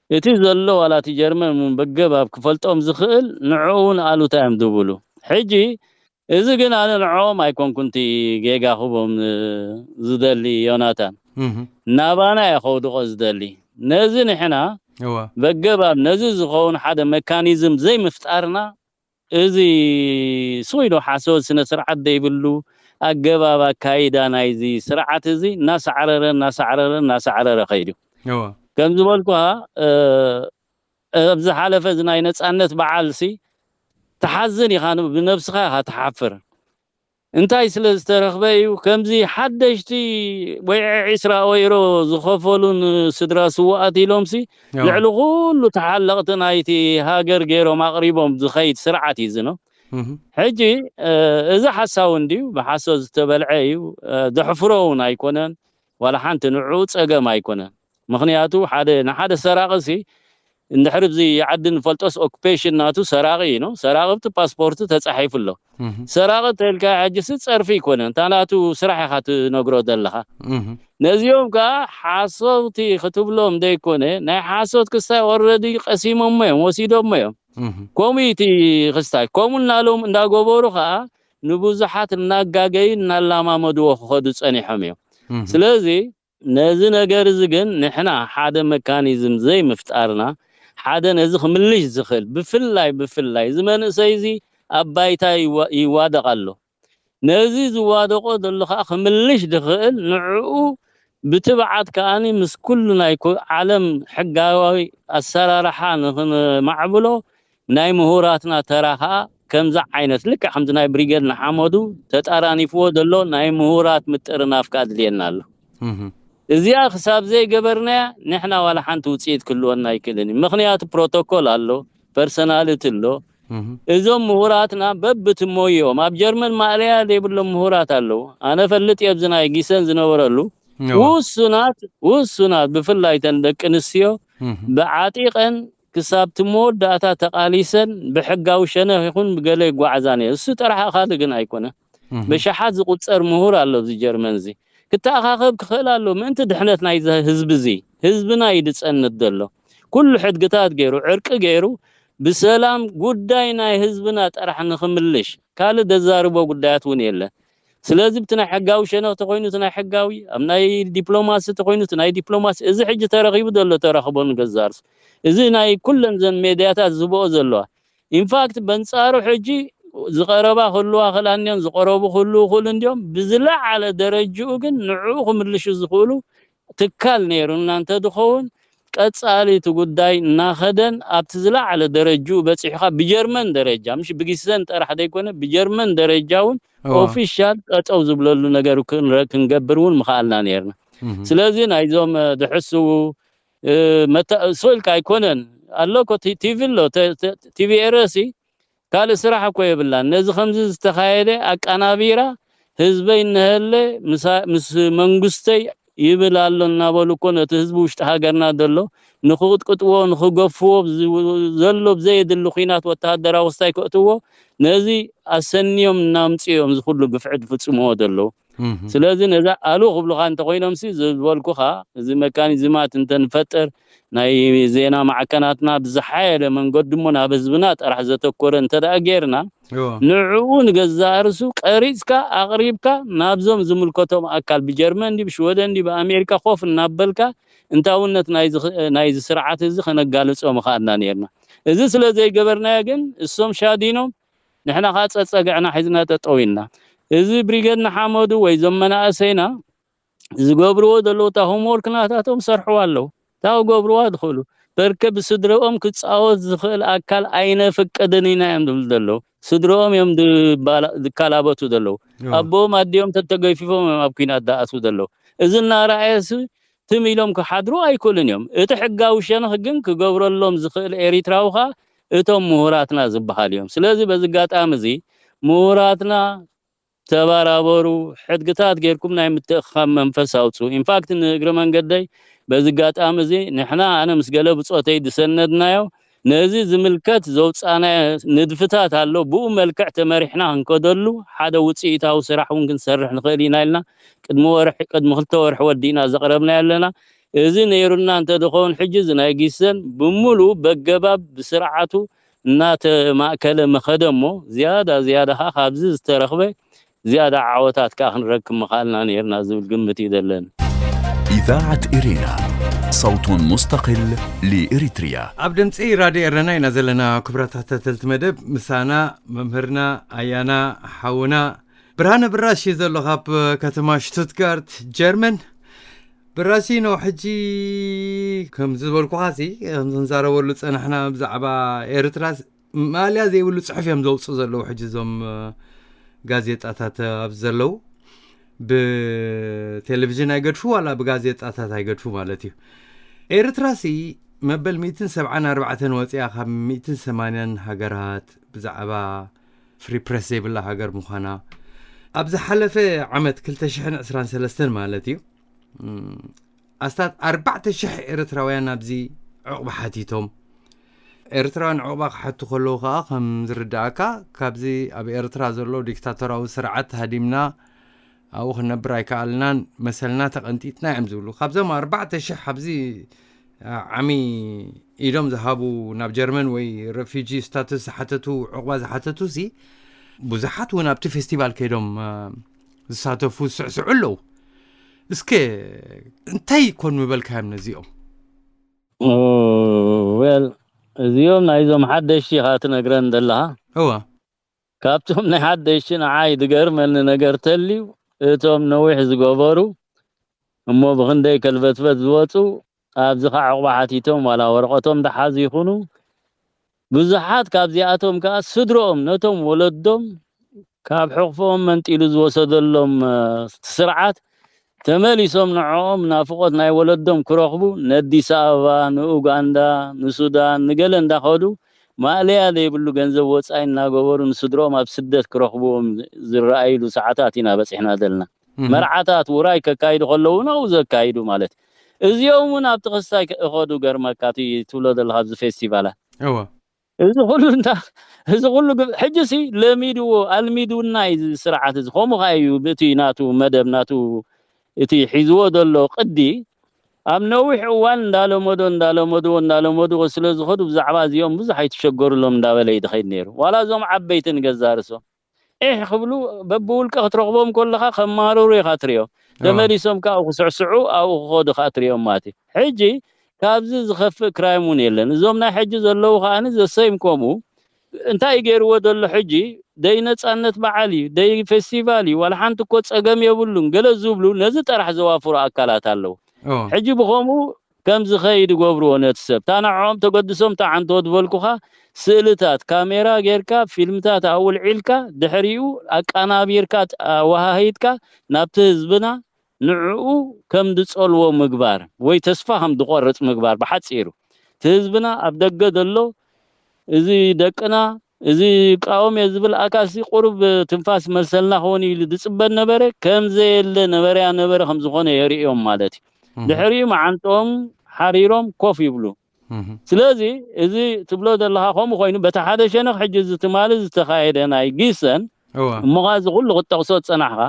እቲ ዘሎ ዋላ እቲ ጀርመን እውን በገባብ ክፈልጦም ዝኽእል ንዕኡ እውን ኣሉታ እዮም ዝብሉ ሕጂ እዚ ግን ኣነ ንዕኦም ኣይኮንኩን እቲ ጌጋ ክቦም ዝደሊ ዮናታን እህ ናባና እየ ከውድቆ ዝደሊ ነዚ ንሕና እዋ በገባብ ነዚ ዝኸውን ሓደ መካኒዝም ዘይምፍጣርና እዚ ስቕ ኢሉ ሓሶት ስነ ስርዓት ዘይብሉ ኣገባብ ኣካይዳ ናይዚ ስርዓት እዚ እናሳዕረረ እናሳዕረረ እናሳዕረረ ከይዱ እዋ ከም ዝበልኩኻ እ፣ ኣብ ዝሓለፈ እዚ ናይ ነፃነት በዓል ሲ ትሓዝን ኢኻ ን- ብነብስኻ ኢኻ ትሓፍር እንታይ ስለ ዝተረኽበ እዩ ከምዚ ሓደሽቲ ወይ ዒስራ ወይሮ ዝኸፈሉን ስድራ ስውኣት ኢሎም ሲ ያው ልዕሊ ኩሉ ተሓለቕቲ ናይቲ ሃገር ገይሮም ኣቕሪቦም ዝኸይድ ስርዓት እዩ ዝኖ እህ ሕጂ እ፣ እዚ ሓሳዊ እንድዩ ብሓሶት ዝተበልዐ እዩ እ፣ ዘሕፍሮ እውን ኣይኮነን ዋላ ሓንቲ ንዕኡ ፀገም ኣይኮነን ምኽንያቱ ሓደ ንሓደ ሰራቒ ሲ እንድሕር እዚ ዓዲ ንፈልጦስ ኦኩፔሽን ናቱ ሰራቒ እዩ ነው ሰራቒ ብቲ ፓስፖርቱ ተፃሒፉ ኣሎ እህ ሰራቒ ተልካ ሕጂ ሲ ፀርፊ ይኮነን እታ ናቱ ስራሕ ኢኻ ትነግሮ ዘለኻ እህ ነዚኦም ከዓ ሓሰውቲ ክትብሎም ዘይኮነ ናይ ሓሶት ክስታይ ኦረዲ ቀሲሞሞ እዮም ወሲዶሞ እዮም እህ ከምኡ እቲ ክስታይ ከምኡ እናሎም እንዳገበሩ ከዓ ንብዙሓት እናጋገዩ እናላማመድዎ ክኸዱ ፀኒሖም እዮም እህ ስለዚ ነዚ ነገር እዚ ግን ንሕና ሓደ መካኒዝም ዘይምፍጣርና ሓደ ነዚ ክምልሽ ዝኽእል ብፍላይ ብፍላይ እዚ መንእሰይ እዚ ኣብ ባይታ ይዋ- ይዋደቕ ኣሎ ነዚ ዝዋደቆ ዘሎ ከዓ ክምልሽ ዝኽእል ንዕኡ ብትብዓት ከዓኒ ምስ ኩሉ ናይ ኮ- ዓለም ሕጋዊ ኣሰራርሓ ንክንማዕብሎ ናይ ምሁራትና ተራ ከዓ ከምዚ ዓይነት ልክዕ ከምዚ ናይ ብሪገድ ንሓመዱ ተጣራኒፍዎ ዘሎ ናይ ምሁራት ምጥርናፍ ከዓ ኣድልየና ኣሎ እዚኣ ክሳብ ዘይገበርናያ ንሕና ዋላ ሓንቲ ውፅኢት ክህልወና ኣይክእልን እዩ ምክንያቱ ፕሮቶኮል ኣሎ ፐርሰናልቲ ኣሎ እዞም ምሁራትና በብቲ ሞይኦም ኣብ ጀርመን ማእለያ ዘይብሎም ምሁራት ኣለዉ ኣነ ፈልጥ እየ ኣብዚ ናይ ጊሰን ዝነበረሉ ውሱናት ውሱናት ብፍላይ ተን ደቂ ኣንስትዮ ብዓጢቐን ክሳብ እቲ መወዳእታ ተቓሊሰን ብሕጋዊ ሸነኽ ይኹን ብገለ ይጓዓዛ ነየ እሱ ጥራሕ ኣኻሊ ግን ኣይኮነ ብሸሓት ዝቁፀር ምሁር ኣሎ ኣብዚ ጀርመን እዚ ክተኣኻኸብ ክኽእል ኣሎ ምእንቲ ድሕነት ናይ ህዝቢ እዚ ህዝብና እዩ ዝፀንት ዘሎ ኩሉ ሕድግታት ገይሩ ዕርቂ ገይሩ ብሰላም ጉዳይ ናይ ህዝብና ጥራሕ ንኽምልሽ ካልእ ዘዛርቦ ጉዳያት እውን የለን ስለዚ ብቲ ናይ ሕጋዊ ሸነኽ ተኮይኑ እቲ ናይ ሕጋዊ ኣብ ናይ ዲፕሎማሲ ተኮይኑ እቲ ናይ ዲፕሎማሲ እዚ ሕጂ ተረኺቡ ዘሎ ተረኽቦ ንገዛርስ እዚ ናይ ኩለን ዘን ሜድያታት ዝብኦ ዘለዋ ኢንፋክት በንፃሩ ሕጂ ዝቐረባ ክህልዋ ክእላን እዮም፣ ዝቐረቡ ክህልዉ ክእሉ እንዲዮም። ብዝለዓለ ደረጅኡ ግን ንዕኡ ክምልሹ ዝኽእሉ ትካል ነይሩና እንተዝኸውን፣ ቀጻሊ እቲ ጉዳይ እናኸደን ኣብቲ ዝለዓለ ደረጅኡ በጺሑኻ ብጀርመን ደረጃ፣ ምሽ ብጊሰን ጥራሕ ዘይኮነ ብጀርመን ደረጃ እውን ኦፊሻል ጠጠው ዝብለሉ ነገር ክንረ-፣ ክንገብር እውን ምኽኣልና ነይርና። ስለዚ ናይዞም፣ እ፣ ድሕስዉ፣ እ፣ መተ-፣ ስእልካ ኣይኮነን። ኣሎ እኮ ቲ-፣ ቲቪ ኣሎ፣ ተ-፣ ተ-፣ ቲቪ ኤረሲ ካልእ ስራሕ እኮ የብላን። ነዚ ከምዚ ዝተኻየደ ኣቀናቢራ ህዝበይ እነሀለ ምሳ-፣ ምስ መንግስተይ ይብል ኣሎ እናበሉ እኮ ነቲ ህዝቢ ውሽጢ ሃገርና ዘሎ ንኽቕጥቅጥዎ፣ ንኽገፍዎ፣ ብዝ-፣ ዘሎ ብዘየድሊ ኲናት ወተሃደራዊ ክስታይ ከእትዎ ነዚ ኣሰንዮም እናምጽኡ እዮም እዚ ኩሉ ግፍዒ ዝፍጽምዎ ዘለዉ። ስለዚ ነዛ ኣሉ ክብሉኻ እንተኾይኖምሲ ዝበልኩኻ እዚ መካኒዝማት እንተንፈጥር ናይ ዜና ማዕከናትና ብዝሓየለ መንገዲ እሞ ናብ ህዝብና ጥራሕ ዘተኮረ እንተ ደኣ ጌርና ንዕኡ ንገዛእ ርእሱ ቀሪጽካ ኣቕሪብካ ናብዞም ዝምልከቶም ኣካል ብጀርመን ድዩ ብሽወደን ድዩ ብኣሜሪካ ኮፍ እናበልካ እንታውነት ናይዚ ኽ-፣ ናይዚ ስርዓት እዚ ከነጋልጾ ምኽኣልና ነይርና። እዚ ስለ ዘይገበርናዮ ግን እሶም ሻዲኖም ንሕና ኸዓ ጸጸግዕና ሒዝና ጠጠው ኢልና። እዚ ብሪገድ ንሓመዱ ወይ እዞም መናእሰይና ዝገብርዎ ዘለዉ እታ ሆምወርክ ናታቶም ሰርሕዋ ኣለዉ። እታ ክገብርዋ ዝኽእሉ። በርከ ብስድረኦም ክጻወት ዝኽእል ኣካል ኣይነፍቅድን ኢና እዮም ዝብሉ ዘለዉ። ስድረኦም እዮም ዝባላ-፣ ዝካላበቱ ዘለዉ። ኣቦኦም ኣዲኦም ተተገፊፎም እዮም ኣብ ኲናት ዝኣትዉ ዘለዉ። እዚ እናረኣየሲ ትም ኢሎም ክሓድሩ ኣይክእሉን እዮም። እቲ ሕጋዊ ሸነኽ ግን ክገብረሎም ዝኽእል ኤሪትራዊ ኸኣ እቶም ምሁራትና ዝበሃሉ እዮም። ስለዚ በዚ ኣጋጣሚ እዚ ምሁራትና ተባራበሩ፣ ሕድግታት ጌርኩም ናይ ምትእኽኻብ መንፈስ ኣውጽኡ። ኢንፋክት ንእግረ መንገደይ በዚ ኣጋጣሚ እዚ ንሕና ኣነ ምስ ገለ ብጾተይ ዝሰነድናዮ ነዚ ዝምልከት ዘውጻእናዮ ንድፍታት ኣሎ። ብኡ መልክዕ ተመሪሕና ክንከደሉ ሓደ ውጽኢታዊ ስራሕ እውን ክንሰርሕ ንኽእል ኢና ኢልና ቅድሚ ወርሒ፣ ቅድሚ ክልተ ወርሒ ወዲእና ዘቕረብናዮ ኣለና። እዚ ነይሩና እንተ ዝኸውን ሕጂ እዚ ናይ ጊሰን ብምሉኡ በገባብ ብስርዓቱ እናተማእከለ ምኸደ እሞ ዝያዳ ዝያዳ ኸዓ ካብዚ ዝተረኽበ ዝያዳ ዓወታት ከኣ ክንረክብ ምኻልና ነይርና ዝብል ግምት እዩ ዘለኒ። إذاعة إرينا، صوت مستقل لإريتريا. ኣብ ድምፂ ራድዮ ኤረና ኢና ዘለና። ክቡራት ተኸታተልቲ መደብ፣ ምሳና መምህርና ኣያና ሓውና ብርሃነ ብራሽ እዩ ዘሎ ካብ ከተማ ሽቱትጋርት ጀርመን። ብራሽ ነው ሕጂ ከም ዝበልኩኻሲ ከም ዝንዛረበሉ ፀናሕና ብዛዕባ ኤርትራ ማእለያ ዘይብሉ ፅሑፍ እዮም ዘውፅኡ ዘለዉ ሕጂ እዞም ጋዜጣታት ኣብዚ ዘለዉ ብቴሌቪዥን ኣይገድፉ ዋላ ብጋዜጣታት ኣይገድፉ ማለት እዩ። ኤርትራሲ መበል ሚእትን ሰብዓን ኣርባዕተን ወፂኣ ካብ ሚእትን ሰማንያን ሃገራት ብዛዕባ ፍሪ ፕረስ ዘይብላ ሃገር ምዃና ኣብ ዝሓለፈ ዓመት ክልተ ሽሕን ዕስራን ሰለስተን ማለት እዩ ኣስታት ኣርባዕተ ሽሕ ኤርትራውያን ኣብዚ ዕቑባ ሓቲቶም። ኤርትራውያን ዕቑባ ክሓቱ ከለዉ ከኣ ከም ዝርዳእካ ካብዚ ኣብ ኤርትራ ዘሎ ዲክታቶራዊ ስርዓት ሃዲምና ኣብኡ ክነብር ኣይከኣልናን መሰልና ተቐንጢጥና እዮም ዝብሉ። ካብዞም ኣርባዕተ ሽሕ ኣብዚ ዓሚ ኢዶም ዝሃቡ ናብ ጀርመን ወይ ረፊጂ ስታቱስ ዝሓተቱ ዕቑባ ዝሓተቱ ሲ ብዙሓት እውን ኣብቲ ፌስቲቫል ከይዶም ዝሳተፉ ዝስዕስዑ ኣለዉ። እስከ እንታይ ይኮን ምበልካዮም ነዚኦም? ወል እዚኦም ናይዞም ሓደሽቲ ኢኻ ትነግረን ዘለኻ። እወ ካብቶም ናይ ሓደሽቲ ንዓይ ዝገርመኒ ነገር ተልዩ እቶም ነዊሕ ዝገበሩ እሞ ብኽንደይ ከልበትበት ዝወፁ ኣብዚ ከዓ ዕቑባ ሓቲቶም ዋላ ወረቐቶም ዝሓዙ ይኹኑ ብዙሓት ካብዚኣቶም ከዓ ስድሮኦም ነቶም ወለዶም ካብ ሕቕፎኦም መንጢሉ ዝወሰደሎም ስርዓት ተመሊሶም ንዕኦም ናፍቖት ናይ ወለዶም ክረኽቡ ንኣዲስ ኣበባ፣ ንኡጋንዳ፣ ንሱዳን፣ ንገለ እንዳኸዱ ማእለያ ዘይብሉ ገንዘብ ወፃኢ እናገበሩ ንስድሮኦም ኣብ ስደት ክረኽብዎም ዝረኣይሉ ሰዓታት ኢና በፂሕና ዘለና። መርዓታት ውራይ ከካይዱ ከለዉ ናብኡ ዘካይዱ ማለት እዩ። እዚኦም እውን ኣብቲ ክስታይ ይኸዱ ገርመካ እቲ ትብሎ ዘለካ ኣብዚ ፌስቲቫላት እወ እዚ ኩሉ እንዳ እዚ ኩሉ ግብ ሕጂ ሲ ለሚድዎ ኣልሚድውና እዩ እዚ ስርዓት እዚ ከምኡ ከኣ እዩ ብእቲ ናቱ መደብ ናቱ እቲ ሒዝዎ ዘሎ ቅዲ ኣብ ነዊሕ እዋን እንዳለመዶ እንዳለመድዎ እንዳለመድዎ ስለ ዝኸዱ ብዛዕባ እዚኦም ብዙሕ ኣይትሸገሩሎም እንዳበለ እዩ ዝኸይድ ነይሩ ዋላ እዞም ዓበይቲ ንገዛ ርእሶም ዒሕ ክብሉ በብውልቀ ክትረኽቦም ከለኻ ከማርሩ ኢኻ ትሪኦ ተመሊሶም ከዓ ክስዕስዑ ኣብኡ ክኸዱ ከዓ ትሪኦም ማለት እዩ ሕጂ ካብዚ ዝኸፍእ ክራይም እውን የለን እዞም ናይ ሕጂ ዘለዉ ከዓ ዘሰይም ከምኡ እንታይ ገይርዎ ዘሎ ሕጂ ደይ ነጻነት በዓል እዩ፣ ደይ ፌስቲቫል እዩ፣ ዋላ ሓንቲ እኮ ጸገም የብሉን ገለ ዝብሉ ነዚ ጥራሕ ዘዋፍሩ ኣካላት ኣለዉ። ሕጂ ብኸምኡ ከም ዝኸይድ ይገብርዎ ነቲ ሰብ። እታ ንዕኦም ተገድሶም እታ ዓንተወት ዝበልኩኻ ስእልታት ካሜራ ጌርካ፣ ፊልምታት ኣውልዒልካ፣ ድሕሪኡ ኣቀናቢርካ፣ ኣወሃሂድካ ናብቲ ህዝብና ንዕኡ ከም ዝጸልዎ ምግባር ወይ ተስፋ ከም ዝቆርጽ ምግባር። ብሓጺሩ እቲ ህዝብና ኣብ ደገ ዘሎ፣ እዚ ደቅና፣ እዚ ይቃወም እየ ዝብል ኣካልሲ ቁሩብ ትንፋስ መልሰልና ክኾን ኢሉ ዝጽበ ነበረ፣ ከም ዘየለ ነበረያ ነበረ ከም ዝኾነ የርእዮም ማለት እዩ። ድሕሪኡ መዓንጥኦም ሓሪሮም ኮፍ ይብሉ። ስለዚ እዚ ትብሎ ዘለኻ ከምኡ ኮይኑ፣ በቲ ሓደ ሸነኽ ሕጂ እዚ ትማሊ ዝተኻየደ ናይ ጊሰን እሞኻ እዚ ኩሉ ክትጠቕሶ ዝጸናሕካ፣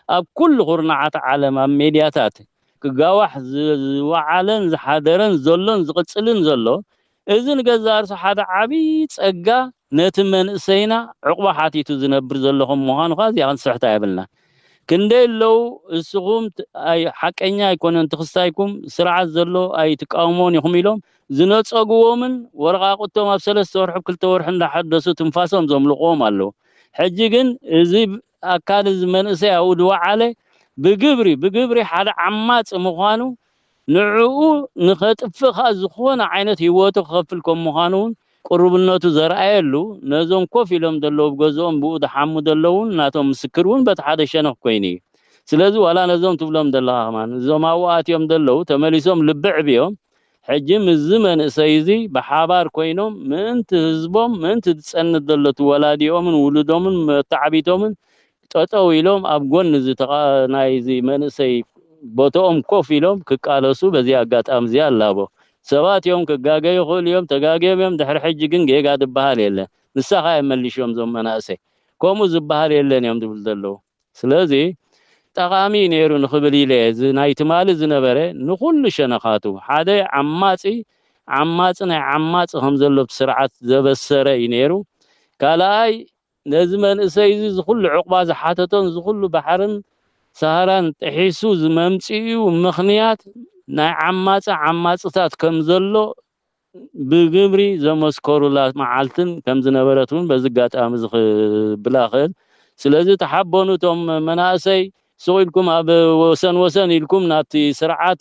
ኣብ ኩሉ ኩርናዓት ዓለም ኣብ ሜድያታት ክጋዋሕ ዝ- ዝወዓለን ዝሓደረን ዘሎን ዝቕጽልን ዘሎ፣ እዚ ንገዛእ ርእሱ ሓደ ዓቢ ጸጋ፣ ነቲ መንእሰይና ዕቑባ ሓቲቱ ዝነብር ዘሎ ከም ምዃኑ ኸኣ እዚኣ ክንስሕታ የብልና። ክንደይ ኣለዉ እስኹም ት- ኣይ ሓቀኛ ኣይኮነን ትኽስታይኩም፣ ስርዓት ዘሎ ኣይትቃወሞን ኢኹም ኢሎም ዝነጸግዎምን ወረቓቕቶም ኣብ ሰለስተ ወርሒ ክልተ ወርሒ እንዳሓደሱ ትንፋሶም ዘምልቕዎም ኣለዉ። ሕጂ ግን እዚ ኣካል እዚ መንእሰይ ኣብኡ ዝወዓለ ብግብሪ ብግብሪ ሓደ ዓማጺ ምዃኑ፣ ንዕኡ ንኸጥፍእ ኸኣ ዝኾነ ዓይነት ህይወቱ ክኸፍል ከም ምዃኑ እውን ቅሩብነቱ ዘርኣየሉ፣ ነዞም ኮፍ ኢሎም ዘለዉ ኣብ ገዝኦም ብኡ ዝሓሙ ዘለዉ እውን ናቶም ምስክር እውን በቲ ሓደ ሸነኽ ኮይኑ እዩ። ስለዚ ዋላ ነዞም ትብሎም ዘለኻ ከማን እዞም ኣብኡ ኣትዮም ዘለዉ ተመሊሶም ልቢ ዕብዮም ሕጂ ምስዚ መንእሰይ እዚ ብሓባር ኮይኖም ምእንቲ ህዝቦም ምእንቲ ዝጸንት ዘሎ እቲ ወላዲኦምን ውሉዶምን መተዓቢቶምን ጠጠው ኢሎም ኣብ ጎኒ እዚ ተቓ- ናይዚ መንእሰይ ቦትኦም ኮፍ ኢሎም ክቃለሱ በዚ ኣጋጣሚ እዚ ኣላቦ። ሰባት እዮም ክጋገዩ ይኽእሉ እዮም፣ ተጋግዮም እዮም። ድሕሪ ሕጂ ግን ጌጋ ዝበሃል የለን። ንሳኻ እዮም መሊሽዮም እዞም መናእሰይ። ከምኡ ዝበሃል የለን እዮም ዝብሉ ዘለዉ። ስለዚ ጠቓሚ እዩ ነይሩ ንኽብል ኢለ እዚ ናይ ትማሊ ዝነበረ ንኹሉ ሸነኻቱ ሓደ ዓማጺ ዓማጺ ናይ ዓማጺ ከም ዘሎ ብስርዓት ዘበሰረ እዩ ነይሩ። ካልኣይ ነዚ መንእሰይ እዚ ዝኹሉ ዕቑባ ዝሓተቶን ዝኹሉ ባሕርን ሰሃራን ጥሒሱ ዝመምፅኡ ምኽንያት ናይ ዓማፂ ዓማፅታት ከም ዘሎ ብግብሪ ዘመስከሩላ መዓልትን ከም ዝነበረት እውን በዚ ኣጋጣሚ እዚ ክብል እኽእል። ስለዚ ተሓበኑ እቶም መናእሰይ ስቕ ኢልኩም ኣብ ወሰን ወሰን ኢልኩም ናብቲ ስርዓት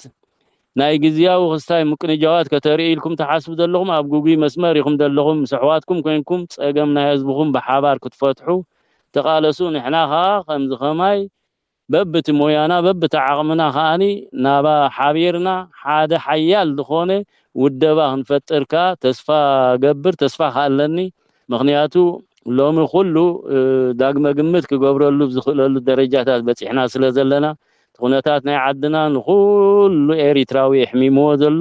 ናይ ግዝያዊ ክስታይ ምቅንጃዋት ከተርኢ ኢልኩም ትሓስቡ ዘለኹም ኣብ ግጉይ መስመር ኢኹም ዘለኹም። ምስ ኣሕዋትኩም ኮይንኩም ጸገም ናይ ህዝብኹም ብሓባር ክትፈትሑ ተቓለሱ። ንሕና ኸኣ ከምዚ ኸማይ በብቲ ሞያና በብቲ ዓቕምና ከኣኒ ናባ ሓቢርና ሓደ ሓያል ዝኾነ ውደባ ክንፈጥር ከኣ ተስፋ ገብር፣ ተስፋ ከኣ ኣለኒ። ምኽንያቱ ሎሚ ኩሉ ዳግመ ግምት ክገብረሉ ዝኽእለሉ ደረጃታት በጺሕና ስለ ዘለና እቲ ኩነታት ናይ ዓድና ንኹሉ ኤሪትራዊ የሕሚምዎ ዘሎ።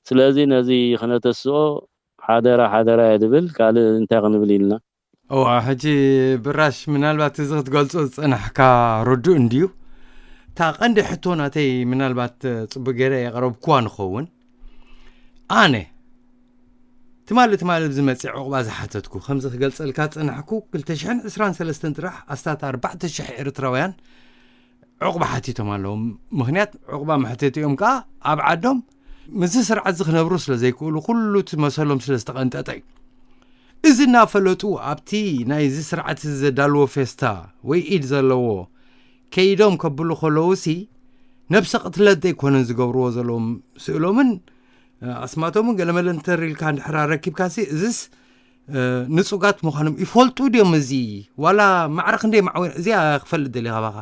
ስለዚ ነዚ ክነተስኦ ሓደራ ሓደራ እየ ዝብል። ካልእ እንታይ ክንብል ኢልና? እዋ ሕጂ ብራሽ ምናልባት እዚ ክትገልጾ ዝጸናሕካ ርዱእ እንድዩ። እታ ቀንዲ ሕቶ ናተይ ምናልባት ጽቡቅ ገይረ የቕረብኩዋ ንኸውን። ኣነ ትማሊ ትማሊ ብዝመጽእ ዕቑባ ዝሓተትኩ ከምዚ ክገልጸልካ ዝጸናሕኩ ክልተ ሽሕን ዕስራን ሰለስተን ጥራሕ ኣስታት ኣርባዕተ ሽሕ ኤርትራውያን ዕቑባ ሓቲቶም ኣለዉ። ምኽንያት ዕቑባ መሕተቲኦም ከኣ ኣብ ዓዶም ምስዚ ስርዓት እዚ ክነብሩ ስለ ዘይክእሉ ኩሉ እቲ መሰሎም ስለ ዝተቐንጠጠ እዩ። እዚ እናፈለጡ ኣብቲ ናይዚ ስርዓት እዚ ዘዳልዎ ፌስታ ወይ ኢድ ዘለዎ ከይዶም ከብሉ ከለዉሲ ነብሰ ቅትለት ዘይኮነን ዝገብርዎ ዘለዎም ስእሎምን ኣስማቶምን ገለመለ እንተር ኢልካ እንድሕር ኣረኪብካሲ እዝስ ንጹጋት ምዃኖም ይፈልጡ ድዮም? እዚ ዋላ ማዕረ ክንደይ ማዕወ እዚኣ ክፈልጥ ደሊ ካባኻ።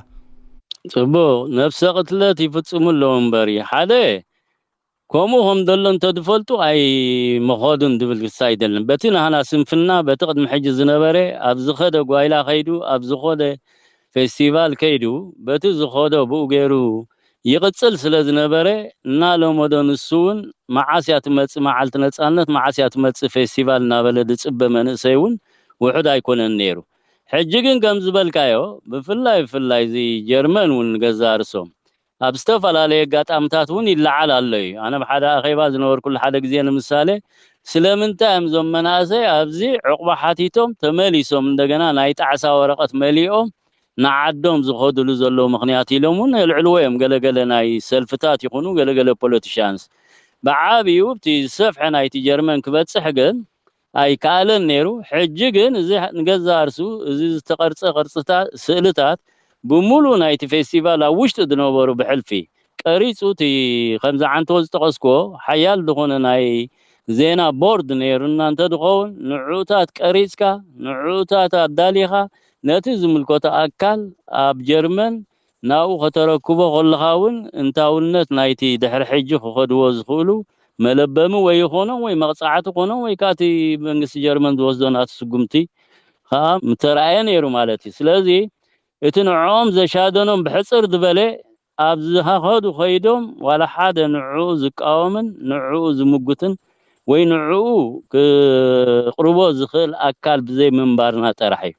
ጽቡቕ ነብሰ ቅትለት ይፍጽሙ ኣለዉ እምበሪ ሓደ ከምኡ ከም ዘሎ እንተዝፈልጡ ኣይምኸዱን ዝብል ክሳ ኣይደልን። በቲ ናህና ስንፍና በቲ ቅድሚ ሕጂ ዝነበረ ኣብ ዝኸደ ጓይላ ከይዱ ኣብ ዝኾደ ፌስቲቫል ከይዱ በቲ ዝኸዶ ብኡ ገይሩ ይቕጽል ስለ ዝነበረ እናለመዶ ንሱ እውን መዓስ እያ ትመጽእ መዓልቲ ነጻነት መዓስ እያ ትመጽእ ፌስቲቫል እናበለ ዝጽበ መንእሰይ እውን ውሑድ ኣይኮነን ነይሩ። ሕጂ ግን ከም ዝበልካዮ ብፍላይ ብፍላይ እዚ ጀርመን እውን ገዛ ርሶም ኣብ ዝተፈላለየ ኣጋጣምታት እውን ይለዓል ኣሎ እዩ። ኣነ ብሓደ ኣኼባ ዝነበርኩሉ ሓደ ግዜ ንምሳሌ ስለምንታይ እዮም እዞም መናእሰይ ኣብዚ ዕቑባ ሓቲቶም ተመሊሶም እንደገና ናይ ጣዕሳ ወረቐት መሊኦም ንዓዶም ዝኸድሉ ዘለዉ ምኽንያት ኢሎም እውን የልዕልዎ እዮም ገለገለ ናይ ሰልፍታት ይኹኑ ገለገለ ፖለቲሻንስ። ብዓብዩ እቲ ዝሰፍሐ ናይቲ ጀርመን ክበፅሕ ግን ኣይከኣለን ነይሩ። ሕጂ ግን እዚ ንገዛእ ርእሱ እዚ ዝተቐርጸ ቅርጽታት፣ ስእልታት ብምሉእ ናይቲ ፌስቲቫል ኣብ ውሽጢ ዝነበሩ ብሕልፊ ቀሪጹ፣ እቲ ከምዚ ዓንተቦ ዝጠቐስክዎ ሓያል ዝኾነ ናይ ዜና ቦርድ ነይሩና እንተዝኸውን፣ ንዕኡታት ቀሪጽካ፣ ንዕኡታት ኣዳሊኻ፣ ነቲ ዝምልከቶ ኣካል ኣብ ጀርመን ናብኡ ከተረክቦ ከለኻ እውን፣ እንታውነት ናይቲ ድሕሪ ሕጂ ክኸድዎ ዝኽእሉ መለበሚ ወይ ይኾኖም ወይ መቕጻዕቲ ኮኖም ወይ ከኣ እቲ መንግስቲ ጀርመን ዝወስዶ ናቱ ስጉምቲ ከኣ ምተረኣየ ነይሩ ማለት እዩ። ስለዚ እቲ ንዕኦም ዘሻደኖም ብሕጽር ዝበለ ኣብ ዝኸዱ ከይዶም ዋላ ሓደ ንዕኡ ዝቃወምን ንዕኡ ዝምጉትን ወይ ንዕኡ ክቕርቦ ዝኽእል ኣካል ብዘይ ምንባርና ጥራሕ እዩ።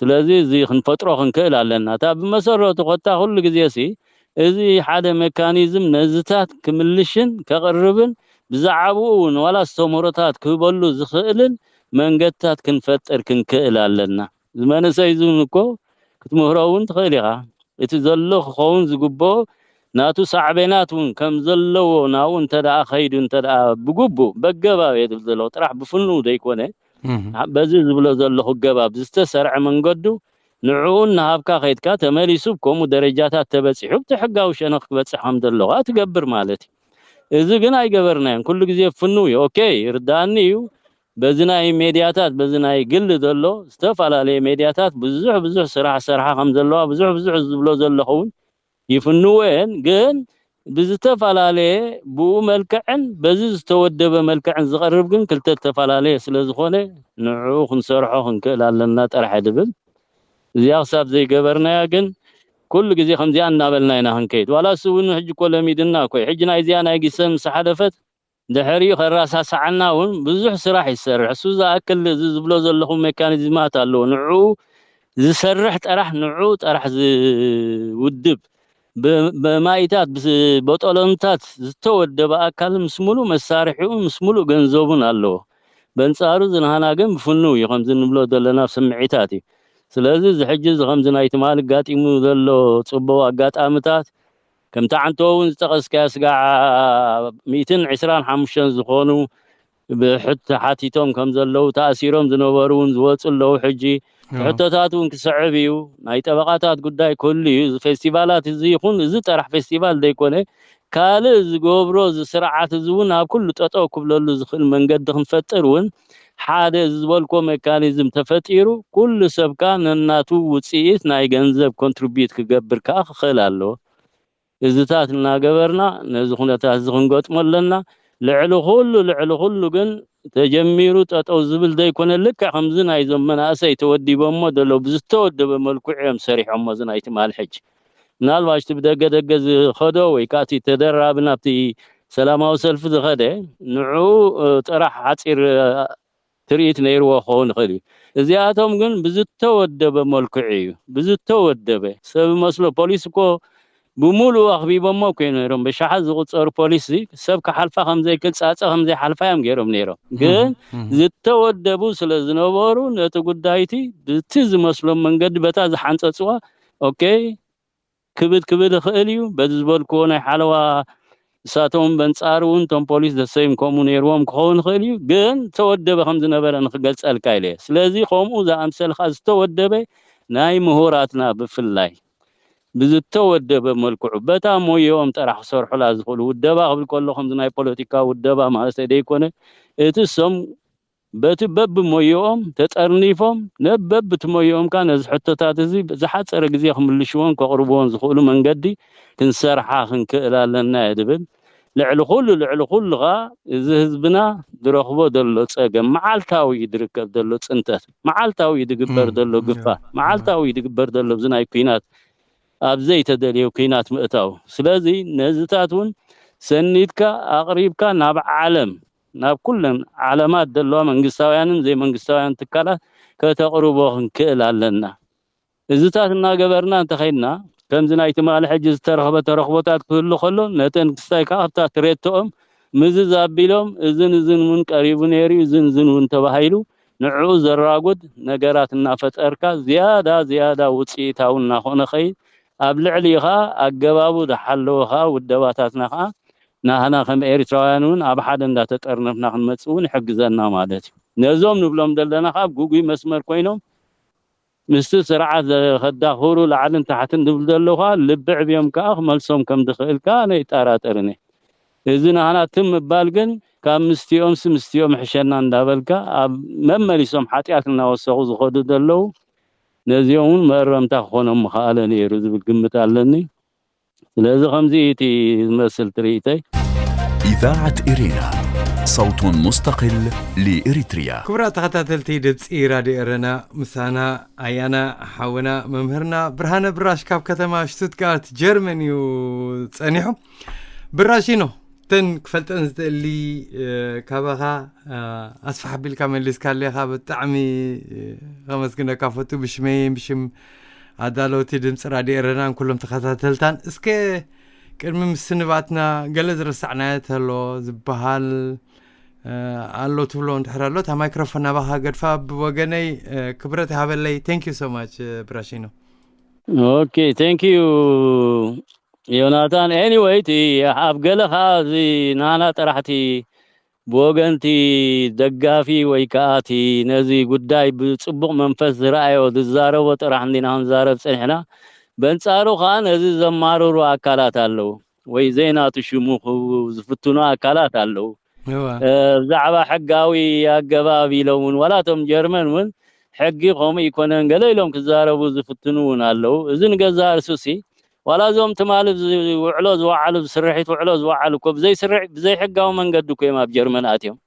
ስለዚ እዚ ክንፈጥሮ ክንክእል ኣለና። እታ ብመሰረቱ ኮታ ኩሉ ግዜ ሲ እዚ ሓደ ሜካኒዝም ነዝታት ክምልሽን ከቕርብን ብዛዕባኡ እውን ዋላ ኣስተምህሮታት ክህበሉ ዝኽእልን መንገድታት ክንፈጥር ክንክእል ኣለና። እዚ መንእሰይ እዚ እውን እኮ ክትምህሮ እውን ትኽእል ኢኻ። እቲ ዘሎ ክኸውን ዝግብኦ ናቱ ሳዕቤናት እውን ከም ዘለዎ ናብኡ እንተ ደኣ ከይዱ እንተ ደኣ ብግቡእ በገባብ እየ ዝብል ዘለኹ ጥራሕ ብፍንው ዘይኮነ በዚ ዝብሎ ዘለኹ ገባብ ዝተሰርዐ መንገዱ ንዕኡ እናሃብካ ከይድካ ተመሊሱ ብከምኡ ደረጃታት ተበጺሑ ብቲ ሕጋዊ ሸነኽ ክበጽሕ ከም ዘለዎ ትገብር ማለት እዩ። እዚ ግን ኣይገበርናዮን። ኩሉ ግዜ ፍንው እዩ። ኦኬ፣ ይርዳእኒ እዩ። በዚ ናይ ሜድያታት፣ በዚ ናይ ግሊ ዘሎ ዝተፈላለየ ሜድያታት ብዙሕ ብዙሕ ስራሕ ሰርሓ ከም ዘለዋ ብዙሕ ብዙሕ ዝብሎ ዘለኹ እውን ይፍንዎ እየን። ግን ብዝተፈላለየ ብኡ መልክዕን በዚ ዝተወደበ መልክዕን ዝቐርብ ግን ክልተ ዝተፈላለየ ስለ ዝኾነ ንዕኡ ክንሰርሖ ክንክእል ኣለና ጥራሕ እየ ድብል። እዚኣ ክሳብ ዘይገበርናያ ግን ኩሉ ግዜ ከምዚኣ እናበልና ኢና ክንከይድ። ዋላ እሱ እውን ሕጂ እኮ ለሚድና እኮ እዩ። ሕጂ ናይዚኣ ናይ ጊሰ ምስ ሓለፈት ድሕሪኡ ከራሳሳዓና እውን ብዙሕ ስራሕ ይሰርሕ። እሱ ዝኣክል እዚ ዝብሎ ዘለኹ ሜካኒዝማት ኣለዎ። ንዕኡ ዝሰርሕ ጥራሕ፣ ንዕኡ ጥራሕ ዝውድብ፣ ብ-፣ ብማኢታት፣ ብስ-፣ ቦጦሎንታት ዝተወደበ ኣካል ምስ ሙሉእ መሳርሒኡ፣ ምስ ሙሉእ ገንዘቡን ኣለዎ። በንጻሩ ዝንሃና ግን ብፍኑው እዩ፣ ከምዚ ንብሎ ዘለና ስምዒታት እዩ። ስለዚ እዚ ሕጂ እዚ ከምዚ ናይ ትማሊ ኣጋጢሙ ዘሎ ጽቡቕ ኣጋጣምታት፣ ከምቲ ዓንቶ እውን ዝጠቐስካዮ ስጋዕ ሚእትን ዕስራን ሓሙሽተን ዝኾኑ ብሕቲ ሓቲቶም ከም ዘለዉ፣ ተኣሲሮም ዝነበሩ እውን ዝወጹ ኣለዉ። ሕጂ እቲ ሕቶታት እውን ክስዕብ እዩ። ናይ ጠበቓታት ጉዳይ ክህሉ እዩ። እዚ ፌስቲቫላት እዚ ይኹን፣ እዚ ጥራሕ ፌስቲቫል ዘይኮነ፣ ካልእ ዝገብሮ እዚ ስርዓት እዚ እውን ኣብ ኩሉ ጠጠው ክብለሉ ዝኽእል መንገዲ ክንፈጥር እውን ሓደ እዚ ዝበልኮ ሜካኒዝም ተፈጢሩ፣ ኩሉ ሰብ ከኣ ነናቱ ውጽኢት ናይ ገንዘብ ኮንትሪቢዩት ክገብር ከኣ ክኽእል ኣለዎ። እዝታት እናገበርና ነዚ ኩነታት እዚ ክንገጥሞ ኣለና። ልዕሊ ኩሉ፣ ልዕሊ ኩሉ ግን ተጀሚሩ ጠጠው ዝብል ዘይኮነ፣ ልክዕ ከምዚ ናይዞም መናእሰይ ተወዲቦሞ ዘለዉ ብዝተወደበ መልክዑ እዮም ሰሪሖሞ እዚ ናይ ትማሊ ሕጂ። ምናልባሽ እቲ ብደገ ደገ ዝኸዶ ወይ ከኣ እቲ ተደራቢ ናብቲ ሰላማዊ ሰልፊ ዝኸደ ንዕኡ፣ እ፣ ጥራሕ ሓጺር፣ እ፣ ትርኢት ነይርዎ ክኸውን ይኽእል እዩ። እዚኣቶም ግን ብዝተወደበ መልክዑ እዩ፣ ብዝተወደበ ሰብ መስሎ። ፖሊስ እኮ ብምሉኡ ኣኽቢቦሞ እኮ ነይሮም። ብሽሓት ዝቑጸሩ ፖሊስ እዚ ሰብ ክሓልፋ ከም ዘይክእል፣ ጻጸ ከም ዘይሓልፋ እዮም ገይሮም ነይሮም። ግን እም፣ እም። ዝተወደቡ ስለ ዝነበሩ ነቲ ጉዳይቲ ብቲ ዝመስሎም መንገዲ በታ ዝሓንጸጽዋ፣ ኦኬ፣ ክብድ ክብል ይኽእል እዩ። በዚ ዝበልክዎ ናይ ሓለዋ ንሳቶም በንጻሩ እውን እቶም ፖሊስ ዘሰይም ከምኡ ነይርዎም ክኸውን ይኽእል እዩ። ግን ዝተወደበ ከም ዝነበረ ንክገልጸልካ ኢለ እየ። ስለዚ ከምኡ ዝኣምሰል ከኣ ዝተወደበ ናይ ምሁራትና ብፍላይ ብዝተወደበ መልክዑ በታ ሞየኦም ጥራሕ ክሰርሑላ ዝኽእሉ ውደባ ክብል ከሎ ከምዚ ናይ ፖለቲካ ውደባ ማለት ደይኮነ፣ እቲ እሶም በቲ በብሞየኦም ተጠርኒፎም፣ ነ-፣ በብቲ ሞየኦም ከኣ ነዚ ሕቶታት እዚ ብዝሓጸረ ግዜ ክምልሽዎን ከቕርብዎን ዝኽእሉ መንገዲ ክንሰርሓ ክንክእል ኣለና እየ ዝብል። ልዕሊ ኩሉ፣ ልዕሊ ኩሉ ከኣ እዚ ህዝብና ዝረኽቦ ዘሎ ጸገም፣ መዓልታዊ እዩ ዝርከብ ዘሎ ጽንተት፣ መዓልታዊ እዩ ዝግበር እም፣ ዘሎ ግፋ፣ እም። መዓልታዊ እዩ ዝግበር ዘሎ ኣብዚ ናይ ኲናት፣ ኣብ ዘይተደልየ ኲናት ምእታው። ስለዚ ነዚታት እውን ሰኒድካ ኣቕሪብካ ናብ ዓለም፣ ናብ ኩለን ዓለማት ዘለዋ መንግስታውያንን ዘይመንግስታውያን ትካላት ከተቕርቦ ክንክእል ኣለና። እዚታት እናገበርና እንተኸይድና፣ ከምዚ ናይ ትማሊ ሕጂ ዝተረኽበ ተረኽቦታት ክህሉ ከሎ፣ ነተን ክስታይ ከኣ ኣብታ ትሬቶኦም ምዝዝ ኣቢሎም፣ እዝን እዝን እውን ቀሪቡ ነይሩ እዩ፣ እዝን እዝን እውን ተባሂሉ፣ ንዕኡ ዘራጉድ ነገራት እናፈጠርካ፣ ዝያዳ ዝያዳ ውጽኢታዊ እናኾነ ኸይድ፣ ኣብ ልዕሊኡ ኸኣ ኣገባቡ ዝሓለወ ኸኣ ውደባታትና ኸኣ ናህና ከም ኤርትራውያን እውን ኣብ ሓደ እንዳተጠርነፍና ክንመጽእ እውን ይሕግዘና ማለት እዩ። ነዞም ንብሎም ዘለና ካብ ግጉይ መስመር ኮይኖም ምስቲ ስርዓት ከዳኽሩ ላዕልን ታሕትን ዝብል ዘለዉ ከዓ ልቢ ዕብዮም ከዓ ክመልሶም ከም ዝኽእል ከዓ ኣነ ይጠራጠርን እየ። እዚ ናህና ትም ምባል ግን ካብ ምስቲኦምሲ ምስቲኦም ሕሸና እንዳበልካ ኣብ መመሊሶም ሓጢኣት እናወሰኹ ዝኸዱ ዘለዉ ነዚኦም እውን መእረምታ ክኾኖም ምኸኣለ ነይሩ ዝብል ግምት ኣለኒ። ስለዚ ከምዚ እቲ ዝመስል ትርኢተይ። إذاعة إرينا، صوت مستقل لإريتريا. ክቡራት ተኸታተልቲ ድምፂ ራድዮ ኤረና ምሳና ኣያና ሓውና መምህርና ብርሃነ ብራሽ ካብ ከተማ ሽቱትጋርት ጀርመን እዩ ጸኒሑ። ብራሽ ኢኖ ተን ክፈልጠን ዝደሊ ካባኻ ኣስፋሕ ኣቢልካ መሊስካ ኣለኻ። ብጣዕሚ ከመስግነካ ፈቱ ብሽመይን ብሽም ኣዳለውቲ ድምፂ ራድዮ ኤረናን ኩሎም ተኸታተልታን። እስከ ቅድሚ ምስንባትና ገለ ዝረሳዕናዮ ተሎ ዝበሃል ኣሎ ትብሎ እንድሕር ኣሎ እታ ማይክሮፎን ናባኻ ገድፋ። ብወገነይ ክብረት ይሃበለይ። Thank you so much ብራሺኖ። Okay, thank you ዮናታን። Anyway እቲ ኣብ ገለ ከዓ እዚ ናና ጥራሕቲ ብወገንቲ ደጋፊ ወይ ከዓ እቲ ነዚ ጉዳይ ብፅቡቅ መንፈስ ዝረኣዮ ዝዛረቦ ጥራሕ እንዲና ክንዛረብ ፀኒሕና። በንፃሩ ከዓ ነዚ ዘማርሩ ኣካላት ኣለዉ ወይ ዘይናቱ ሽሙ ክህቡ ዝፍትኑ ኣካላት ኣለዉ። ብዛዕባ ሕጋዊ ኣገባብ ኢሎም እውን ዋላ እቶም ጀርመን እውን ሕጊ ከምኡ ይኮነን ገለ ኢሎም ክዛረቡ ዝፍትኑ እውን ኣለዉ። እዚ ንገዛ እርሱሲ ዋላ እዞም ትማሊ ውዕሎ ዝወዓሉ ብስርሒት ውዕሎ ዝወዓሉ እኮ ብዘይ ስርሒ ብዘይ ሕጋዊ መንገዲ እኮ እዮም ኣብ ጀርመን ኣትዮም።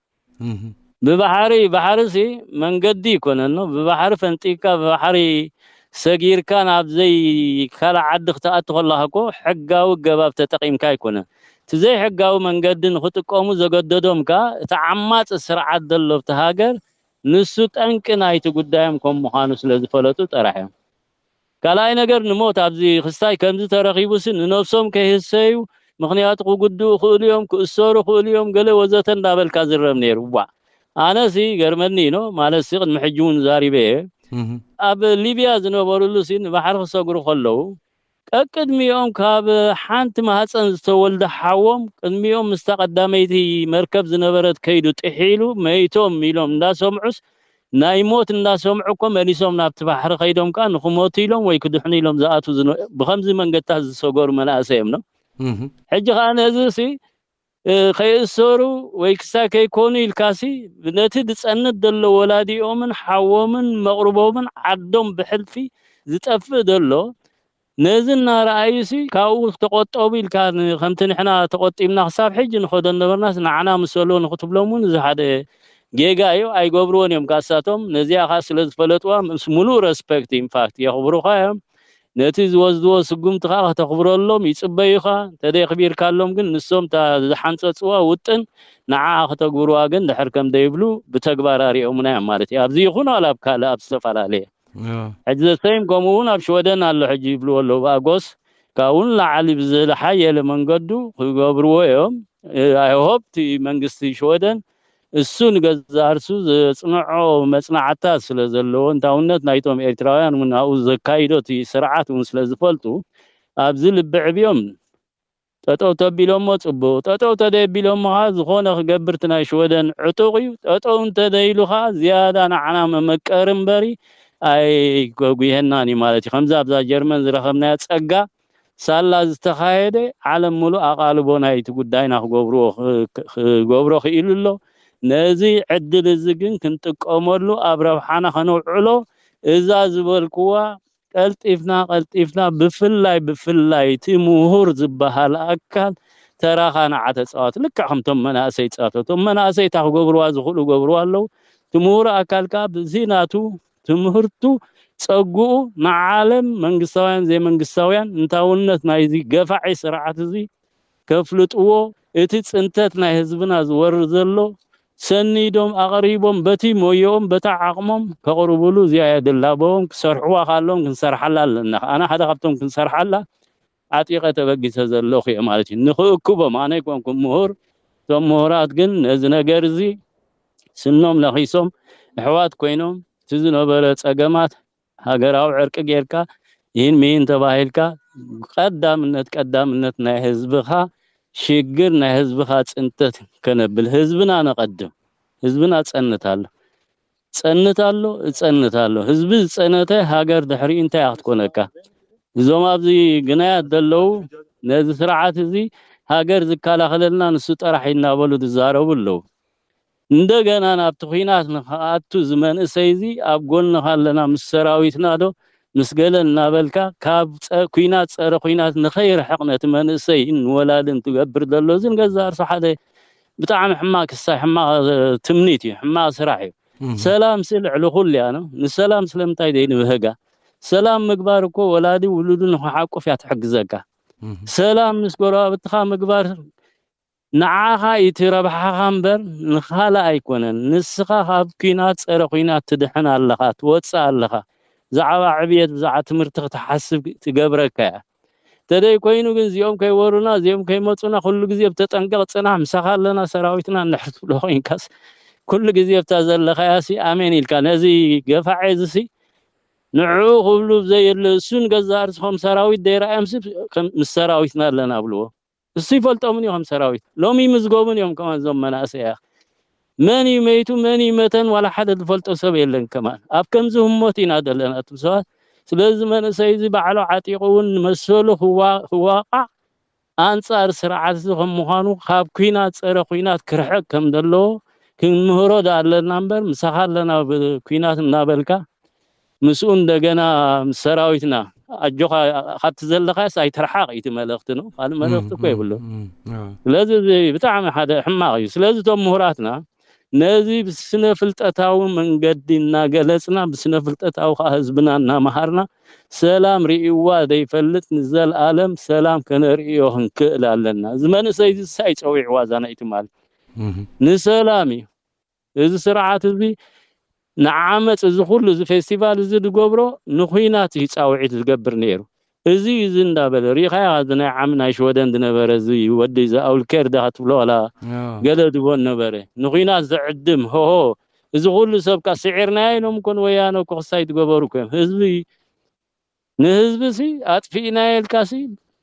ብባሕሪ ባሕሪ ሲ መንገዲ ይኮነን ነው። ብባሕሪ ፈንጢካ ብባሕሪ ሰጊርካ ናብ ዘይ ካልእ ዓዲ ክትኣቱ ከለካ እኮ ሕጋዊ ገባብ ተጠቂምካ ኣይኮነን። እቲ ዘይሕጋዊ መንገዲ ንክጥቀሙ ዘገደዶም ከኣ እቲ ዓማፂ ስርዓት ዘሎ ኣብቲ ሃገር ንሱ ጠንቂ ናይቲ ጉዳዮም ከም ምዃኑ ስለ ዝፈለጡ ጥራሕ እዮም። ካልኣይ ነገር ንሞት ኣብዚ ክስታይ ከምዚ ተረኺቡሲ ንነብሶም ከይህሰዩ ምክንያቱ ክጉድኡ ክእሉ እዮም ክእሰሩ ክእሉ እዮም ገለ ወዘተ እንዳበልካ ዝረብ ነይሩ። ዋ ኣነሲ ገርመኒ ኢኖ ማለት ሲ ቅድሚ ሕጂ እውን ዛሪበ እየ። ኣብ ሊብያ ዝነበሩሉ ሲ ንባሕሪ ክሰግሩ ከለዉ ቀቅድሚኦም ካብ ሓንቲ ማህፀን ዝተወልደ ሓዎም ቅድሚኦም ምስታ ቀዳመይቲ መርከብ ዝነበረት ከይዱ ጥሒሉ መይቶም ኢሎም እንዳሰምዑስ ናይ ሞት እንዳሰምዑ እኮ መሊሶም ናብቲ ባሕሪ ከይዶም ከዓ ንክሞቱ ኢሎም ወይ ክድሕኑ ኢሎም ዝኣቱ ብከምዚ መንገድታት ዝሰገሩ መናእሰይ እዮም ነው። ሕጂ ከዓ ነዚ ሲ ከይእሰሩ ወይ ክሳ ከይኮኑ ኢልካሲ ነቲ ዝፀንት ዘሎ ወላዲኦምን ሓዎምን መቕርቦምን ዓዶም ብሕልፊ ዝጠፍእ ዘሎ ነዚ እናረኣዩሲ ካብኡ ተቆጠቡ ኢልካ ከምቲ ንሕና ተቆጢብና ክሳብ ሕጂ ንኸዶ ነበርናስ ንዓና ምሰሎ ንክትብሎም እውን እዚ ሓደ ጌጋ እዩ። ኣይገብርዎን እዮም ካሳቶም ነዚኣ ከዓ ስለ ዝፈለጥዋ ምስ ሙሉእ ረስፐክት ኢንፋክት የኽብሩኻ እዮም። ነቲ ዝወስድዎ ስጉምቲ ከዓ ከተኽብረሎም ይፅበዩኻ። እንተደይ ኣኽቢርካሎም ግን ንሶም እታ ዝሓንፀፅዋ ውጥን ንዓ ከተግብርዋ ግን ድሕር ከም ደይብሉ ብተግባር ኣሪኦምና እዮም ማለት እዩ። ኣብዚ ይኹን ዋላ ኣብ ካልእ ኣብ ዝተፈላለየ ሕጂ ዘሰይም ከምኡ እውን ኣብ ሽወደን ኣሎ ሕጂ ይብልዎ ኣለዉ ብኣጎስ ካብኡ ንላዕሊ ብዝሓየለ መንገዱ ክገብርዎ እዮም። I hope እቲ መንግስቲ ሽወደን እሱ ንገዛ እርሱ ዘፅንዖ መፅናዕታት ስለ ዘለዎ እንታውነት ናይቶም ኤርትራውያን እውን ኣብኡ ዘካይዶ እቲ ስርዓት እውን ስለ ዝፈልጡ ኣብዚ ልቢ ዕብዮም ጠጠው ተቢሎሞ ፅቡቅ ጠጠው ተደቢሎሞ ከዓ ዝኾነ ክገብር እቲ ናይ ሽወደን ዕጡቅ እዩ። ጠጠው እንተደይሉ ከዓ ዝያዳ ንዓና መመቀሪ እምበሪ ኣይጎጉየናን እዩ ማለት እዩ። ከምዚ ኣብዛ ጀርመን ዝረኸብናዮ ፀጋ ሳላ ዝተኻየደ ዓለም ሙሉእ ኣቓልቦ ናይቲ ጉዳይና ክገብርዎ ክገብሮ ክኢሉ ኣሎ። ነዚ ዕድል እዚ ግን ክንጥቀመሉ ኣብ ረብሓና ከነውዕሎ እዛ ዝበልክዋ ቀልጢፍና ቀልጢፍና ብፍላይ ብፍላይ እቲ ምሁር ዝበሃል ኣካል ተራኻ ንዓ ተፃወት። ልክዕ ከምቶም መናእሰይ ይፃወቱ። እቶም መናእሰይ እታ ክገብርዋ ዝኽእሉ ገብርዋ ኣለዉ። እቲ ምሁር ኣካል ከዓ ብዚ ናቱ ትምህርቱ ፀጉኡ ንዓለም መንግስታውያን ዘይመንግስታውያን እንታውነት ናይዚ ገፋዒ ስርዓት እዚ ከፍልጥዎ እቲ ፅንተት ናይ ህዝብና ዝወርድ ዘሎ ሰኒዶም ኣቕሪቦም በቲ ሞዮኦም በታ ዓቕሞም ከቕርቡሉ እዚኣ እያ ድላበዎም ክሰርሕዋ ካሎም ክንሰርሓላ ኣለና። ኣነ ሓደ ካብቶም ክንሰርሓላ ዓጢቐ ተበጊሰ ዘለኹ እየ ማለት እዩ። ንኽእክቦም ኣነ ኣይኮንኩም ምሁር፣ እቶም ምሁራት ግን ነዚ ነገር እዚ ስኖም ነኺሶም ኣሕዋት ኮይኖም እቲ ዝነበረ ፀገማት ሃገራዊ ዕርቂ ጌርካ ይህን ምሂን ተባሂልካ ቀዳምነት ቀዳምነት ናይ ህዝብኻ ሽግር ናይ ህዝብኻ ጽንተት ከነብል፣ ህዝብና ነቐድም። ህዝብና ጸንት ኣሎ፣ ጸንት ኣሎ፣ ጸንት ኣሎ። ህዝቢ ዝጸነተ ሃገር ድሕሪኡ እንታይ ክትኮነካ? እዞም ኣብዚ ግናያት ዘለዉ ነዚ ስርዓት እዚ ሃገር ዝከላኸለልና ንሱ ጥራሕ እናበሉ ዝዛረቡ ኣለዉ። እንደገና ናብቲ ኲናት ንኽኣቱ እዚ መንእሰይ እዚ ኣብ ጎንኻ ኣለና፣ ምስ ሰራዊትና ዶ ምስ ገለ እናበልካ ካብ ጸ- ኲናት፣ ጸረ ኲናት ንኸይርሕቕ ነቲ መንእሰይ ንወላድን ትገብር ዘሎ እዚ ንገዛእ ርእሱ ሓደ ብጣዕሚ ሕማቅ ክሳይ ሕማቅ ትምኒት እዩ፣ ሕማቅ ስራሕ እዩ። ሰላም ሲ ልዕሊ ኩሉ እያ ነው። ንሰላም ስለምንታይ ዘይንብህጋ? ሰላም ምግባር እኮ ወላዲ ውሉዱ ንክሓቁፍ እያ ትሕግዘካ። ሰላም ምስ ጎረባብትኻ ምግባር ንዓኻ እቲ ረብሓኻ እምበር ንኻልእ ኣይኮነን። ንስኻ ካብ ኲናት፣ ጸረ ኲናት ትድሕን ኣለኻ፣ ትወጽእ ኣለኻ። ብዛዕባ ዕብየት፣ ብዛዕባ ትምህርቲ ክትሓስብ ትገብረካ እያ። ተደይ ኮይኑ ግን እዚኦም ከይወሩና፣ እዚኦም ከይመጹና ኩሉ ግዜ ብተጠንቀቕ ጽናሕ፣ ምሳኻ ኣለና ሰራዊትና እንድሕር ትብሎ ኮይንካስ ኩሉ ግዜ ብታ ዘለኻያ ሲ ኣሜን ኢልካ ነዚ ገፋዐ እዚ ሲ ንዕኡ ክብሉ ብዘየለ እሱን ገዛ ርእስኹም ሰራዊት ደይረኣዮም ሲ ከም ምስ ሰራዊትና ኣለና ብልዎ። እሱ ይፈልጦምን እዮም ሰራዊት። ሎሚ ይምዝገቡን እዮም ከማን እዞም መናእሰያ። መን እዩ መይቱ፣ መን እዩ መተን ዋላ ሓደ ዝፈልጦ ሰብ የለን ከማን። ኣብ ከምዚ ህሞት ኢና ዘለና እቶም ሰባት። ስለዚ መንእሰይ እዚ ባዕሉ ዓጢቑ እውን ንመሰሉ ክዋ- ክዋቃዕ ኣንጻር ስርዓት እዚ ከም ምዃኑ ካብ ኲናት ጸረ ኲናት ክርሕቅ ከም ዘለዎ ክንምህሮ ዶ ኣለና እምበር ምሳኻ ኣለና ብ- ኲናት እናበልካ ምስኡ እንደገና ምስ ሰራዊትና ኣጆኻ ካብቲ ዘለኻስ ኣይትርሓቕ እዩ እቲ መልእኽቲ ነው። ካልእ መልእኽቲ እኮ የብሉን። ስለዚ እዚ ብጣዕሚ ሓደ ሕማቕ እዩ። ስለዚ እቶም ምሁራትና ነዚ ብስነ ፍልጠታዊ መንገዲ እናገለጽና ብስነ ፍልጠታዊ ከዓ ህዝብና እናመሃርና ሰላም ርእይዋ ዘይፈልጥ ንዘለኣለም ሰላም ከነርእዮ ክንክእል ኣለና። እዚ መንእሰይ እዚ ሳይ ጸዊዕዋ እዛ ናይ ትማሊ ንሰላም እዩ። እዚ ስርዓት እዚ ንዓመፅ እዚ ኩሉ እዚ ፌስቲቫል እዚ ዝገብሮ ንኩናት እዩ ፃውዒት ዝገብር ነይሩ። እዚ እዚ እንዳበለ ሪኢኻያ እዚ ናይ ዓሚ ናይ ሽወደን ዝነበረ እዚ ወዲ እዚ ኣውልኬር ዳ ትብሎ ዋላ ገለ ድቦን ነበረ ንኩናት ዘዕድም ሆሆ እዚ ኩሉ ሰብ ካ ስዒርናዮ ኢሎም እኮ ንወያነ እኮ ክሳይ ዝገበሩ እኮ እዮም። ህዝቢ ንህዝቢ ሲ ኣጥፊእናዮ ኢልካ ሲ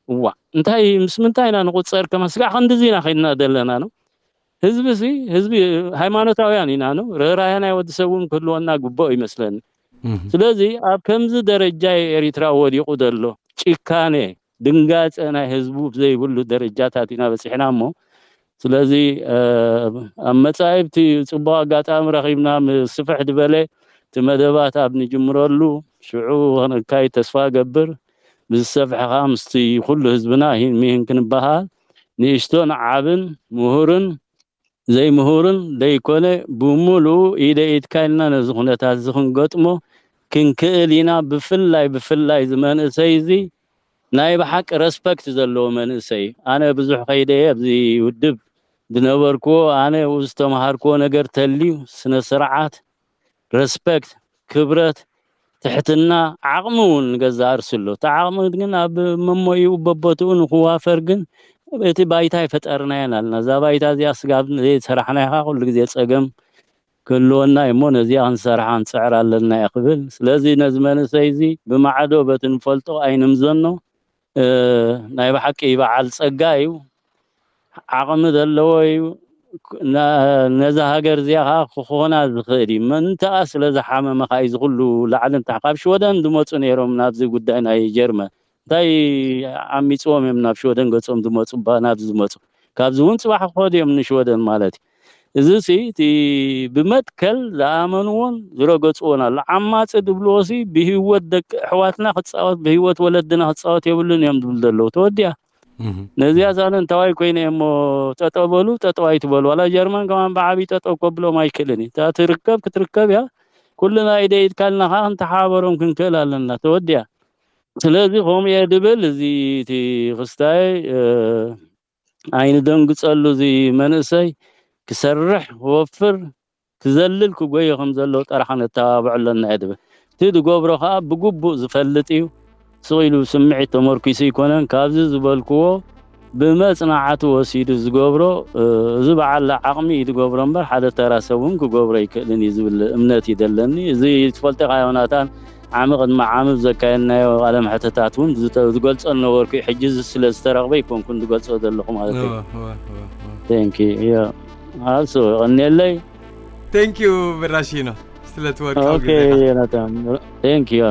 እዋ እንታይ ምስ ምንታይ ኢና ንቁፀር ከመስጋዕ ክንድዚ ኢና ከይድና ዘለና ነው። ህዝቢ ሲ ህዝቢ ሃይማኖታውያን ኢና ነው። ርህራሄ ናይ ወዲ ሰብ እውን ክህልወና ግቡእ ይመስለኒ። ስለዚ ኣብ ከምዚ ደረጃ ኤሪትራ ወዲቑ ዘሎ ጭካኔ ድንጋፀ ናይ ህዝቡ ዘይብሉ ደረጃታት ኢና በፂሕና እሞ ስለዚ ኣብ መፃኢብቲ ፅቡቅ ኣጋጣሚ ረኺብና ምስ ስፍሕ ዝበለ እቲ መደባት ኣብ ንጅምረሉ ሽዑ ከነካይድ ተስፋ ገብር። ብዝሰፍሐ ከዓ ምስቲ ኩሉ ህዝብና ሂን ሚህን ክንበሃል ንእሽቶን ዓብን ምሁርን ዘይምሁርን ዘይኮነ ብሙሉኡ ኢደ ኢድካ ኢልና ነዚ ኩነታት እዚ ክንገጥሞ ክንክእል ኢና። ብፍላይ ብፍላይ እዚ መንእሰይ እዚ ናይ ብሓቂ ረስፐክት ዘለዎ መንእሰይ ኣነ ብዙሕ ከይደየ ኣብዚ ውድብ ዝነበርክዎ ኣነ ኡ ዝተምሃርክዎ ነገር ተልዩ ስነ ስርዓት ረስፐክት ክብረት ትሕትና ዓቕሚ እውን ንገዛ እርሱ ኣሎ እቲ ዓቕሚ ግን ኣብ መሞይኡ በቦትኡ ንክዋፈር ግን እቲ ባይታ ይፈጠርናየን ኣለና እዛ ባይታ እዚኣ ስጋብ ዘይሰራሕናይካ ኩሉ ግዜ ፀገም ክህልወና እሞ ነዚኣ ክንሰርሓ ንፅዕር ኣለና እየ ክብል ስለዚ ነዚ መንእሰይ እዚ ብማዕዶ በቲ ንፈልጦ ኣይንምዘኖ ናይ ብሓቂ በዓል ፀጋ እዩ ዓቕሚ ዘለዎ እዩ ነዛ ሃገር እዚኣ ከዓ ክኾና ዝኽእል እዩ ምእንተኣ ስለ ዝሓመመ ከዓ እዚ ኩሉ ላዕሊ ንታሕ ካብ ሽወደን ዝመፁ ነይሮም ናብዚ ጉዳይ ናይ ጀርመን እንታይ ዓሚፅዎም እዮም ናብ ሽወደን ገፆም ዝመፁ ናብዚ ዝመፁ ካብዚ እውን ፅባሕ ክኸዱ እዮም ንሽወደን ማለት እዩ እዚ ሲ እቲ ብመትከል ዝኣመንዎን ዝረገፅዎን ኣሎ ዓማፂ ዝብልዎ ሲ ብህወት ደቂ ኣሕዋትና ክፃወት ብህወት ወለድና ክፃወት የብሉን እዮም ዝብሉ ዘለዉ ተወዲኣ ነዚኣ ሳለ እንታዋይ ኮይነ እሞ ጠጠው በሉ ጠጠው ኣይትበሉ ዋላ ጀርመን ከማን ብዓብይ ጠጠው ከብሎም ኣይክእልን እዩ እታ ትርከብ ክትርከብ እያ ኩልና ኢደ ኢድካልና ከዓ ክንተሓባበሮም ክንክእል ኣለና ተወዲኣ ስለዚ ከምኡ እየ ድብል እዚ እቲ ክስታይ ኣይንደንግፀሉ እዚ መንእሰይ ክሰርሕ ክወፍር ክዘልል ክጎየ ከም ዘለዎ ጠራሕ ነተባብዖ ኣለና እየ ድብል እቲ ዝገብሮ ከዓ ብግቡእ ዝፈልጥ እዩ ስቕ ኢሉ ስምዒት ተመርኪሱ ኣይኮነን ካብዚ ዝበልክዎ ብመፅናዕቲ ወሲዱ ዝገብሮ እዚ በዓል ዓቕሚ እዩ ዝገብሮ እምበር ሓደ ተራ ሰብ እውን ክገብሮ ኣይክእልን እዩ ዝብል እምነት እዩ ዘለኒ እዚ ትፈልጢ ዮናታን ዓሚ ቅድሚ ዓሚ ዘካየድናዮ ቃለ መሕተታት እውን ዝገልጾ ነበርኩ። ሕጂ ስለ ዝተረኽበ ይኮንኩን ዝገልጾ ዘለኹ ማለት እዩ። Thank you። የቐንየለይ። Thank you ብራሺኖ፣ ስለ እቲ ወርቃዊ ግዜኻ። Thank you።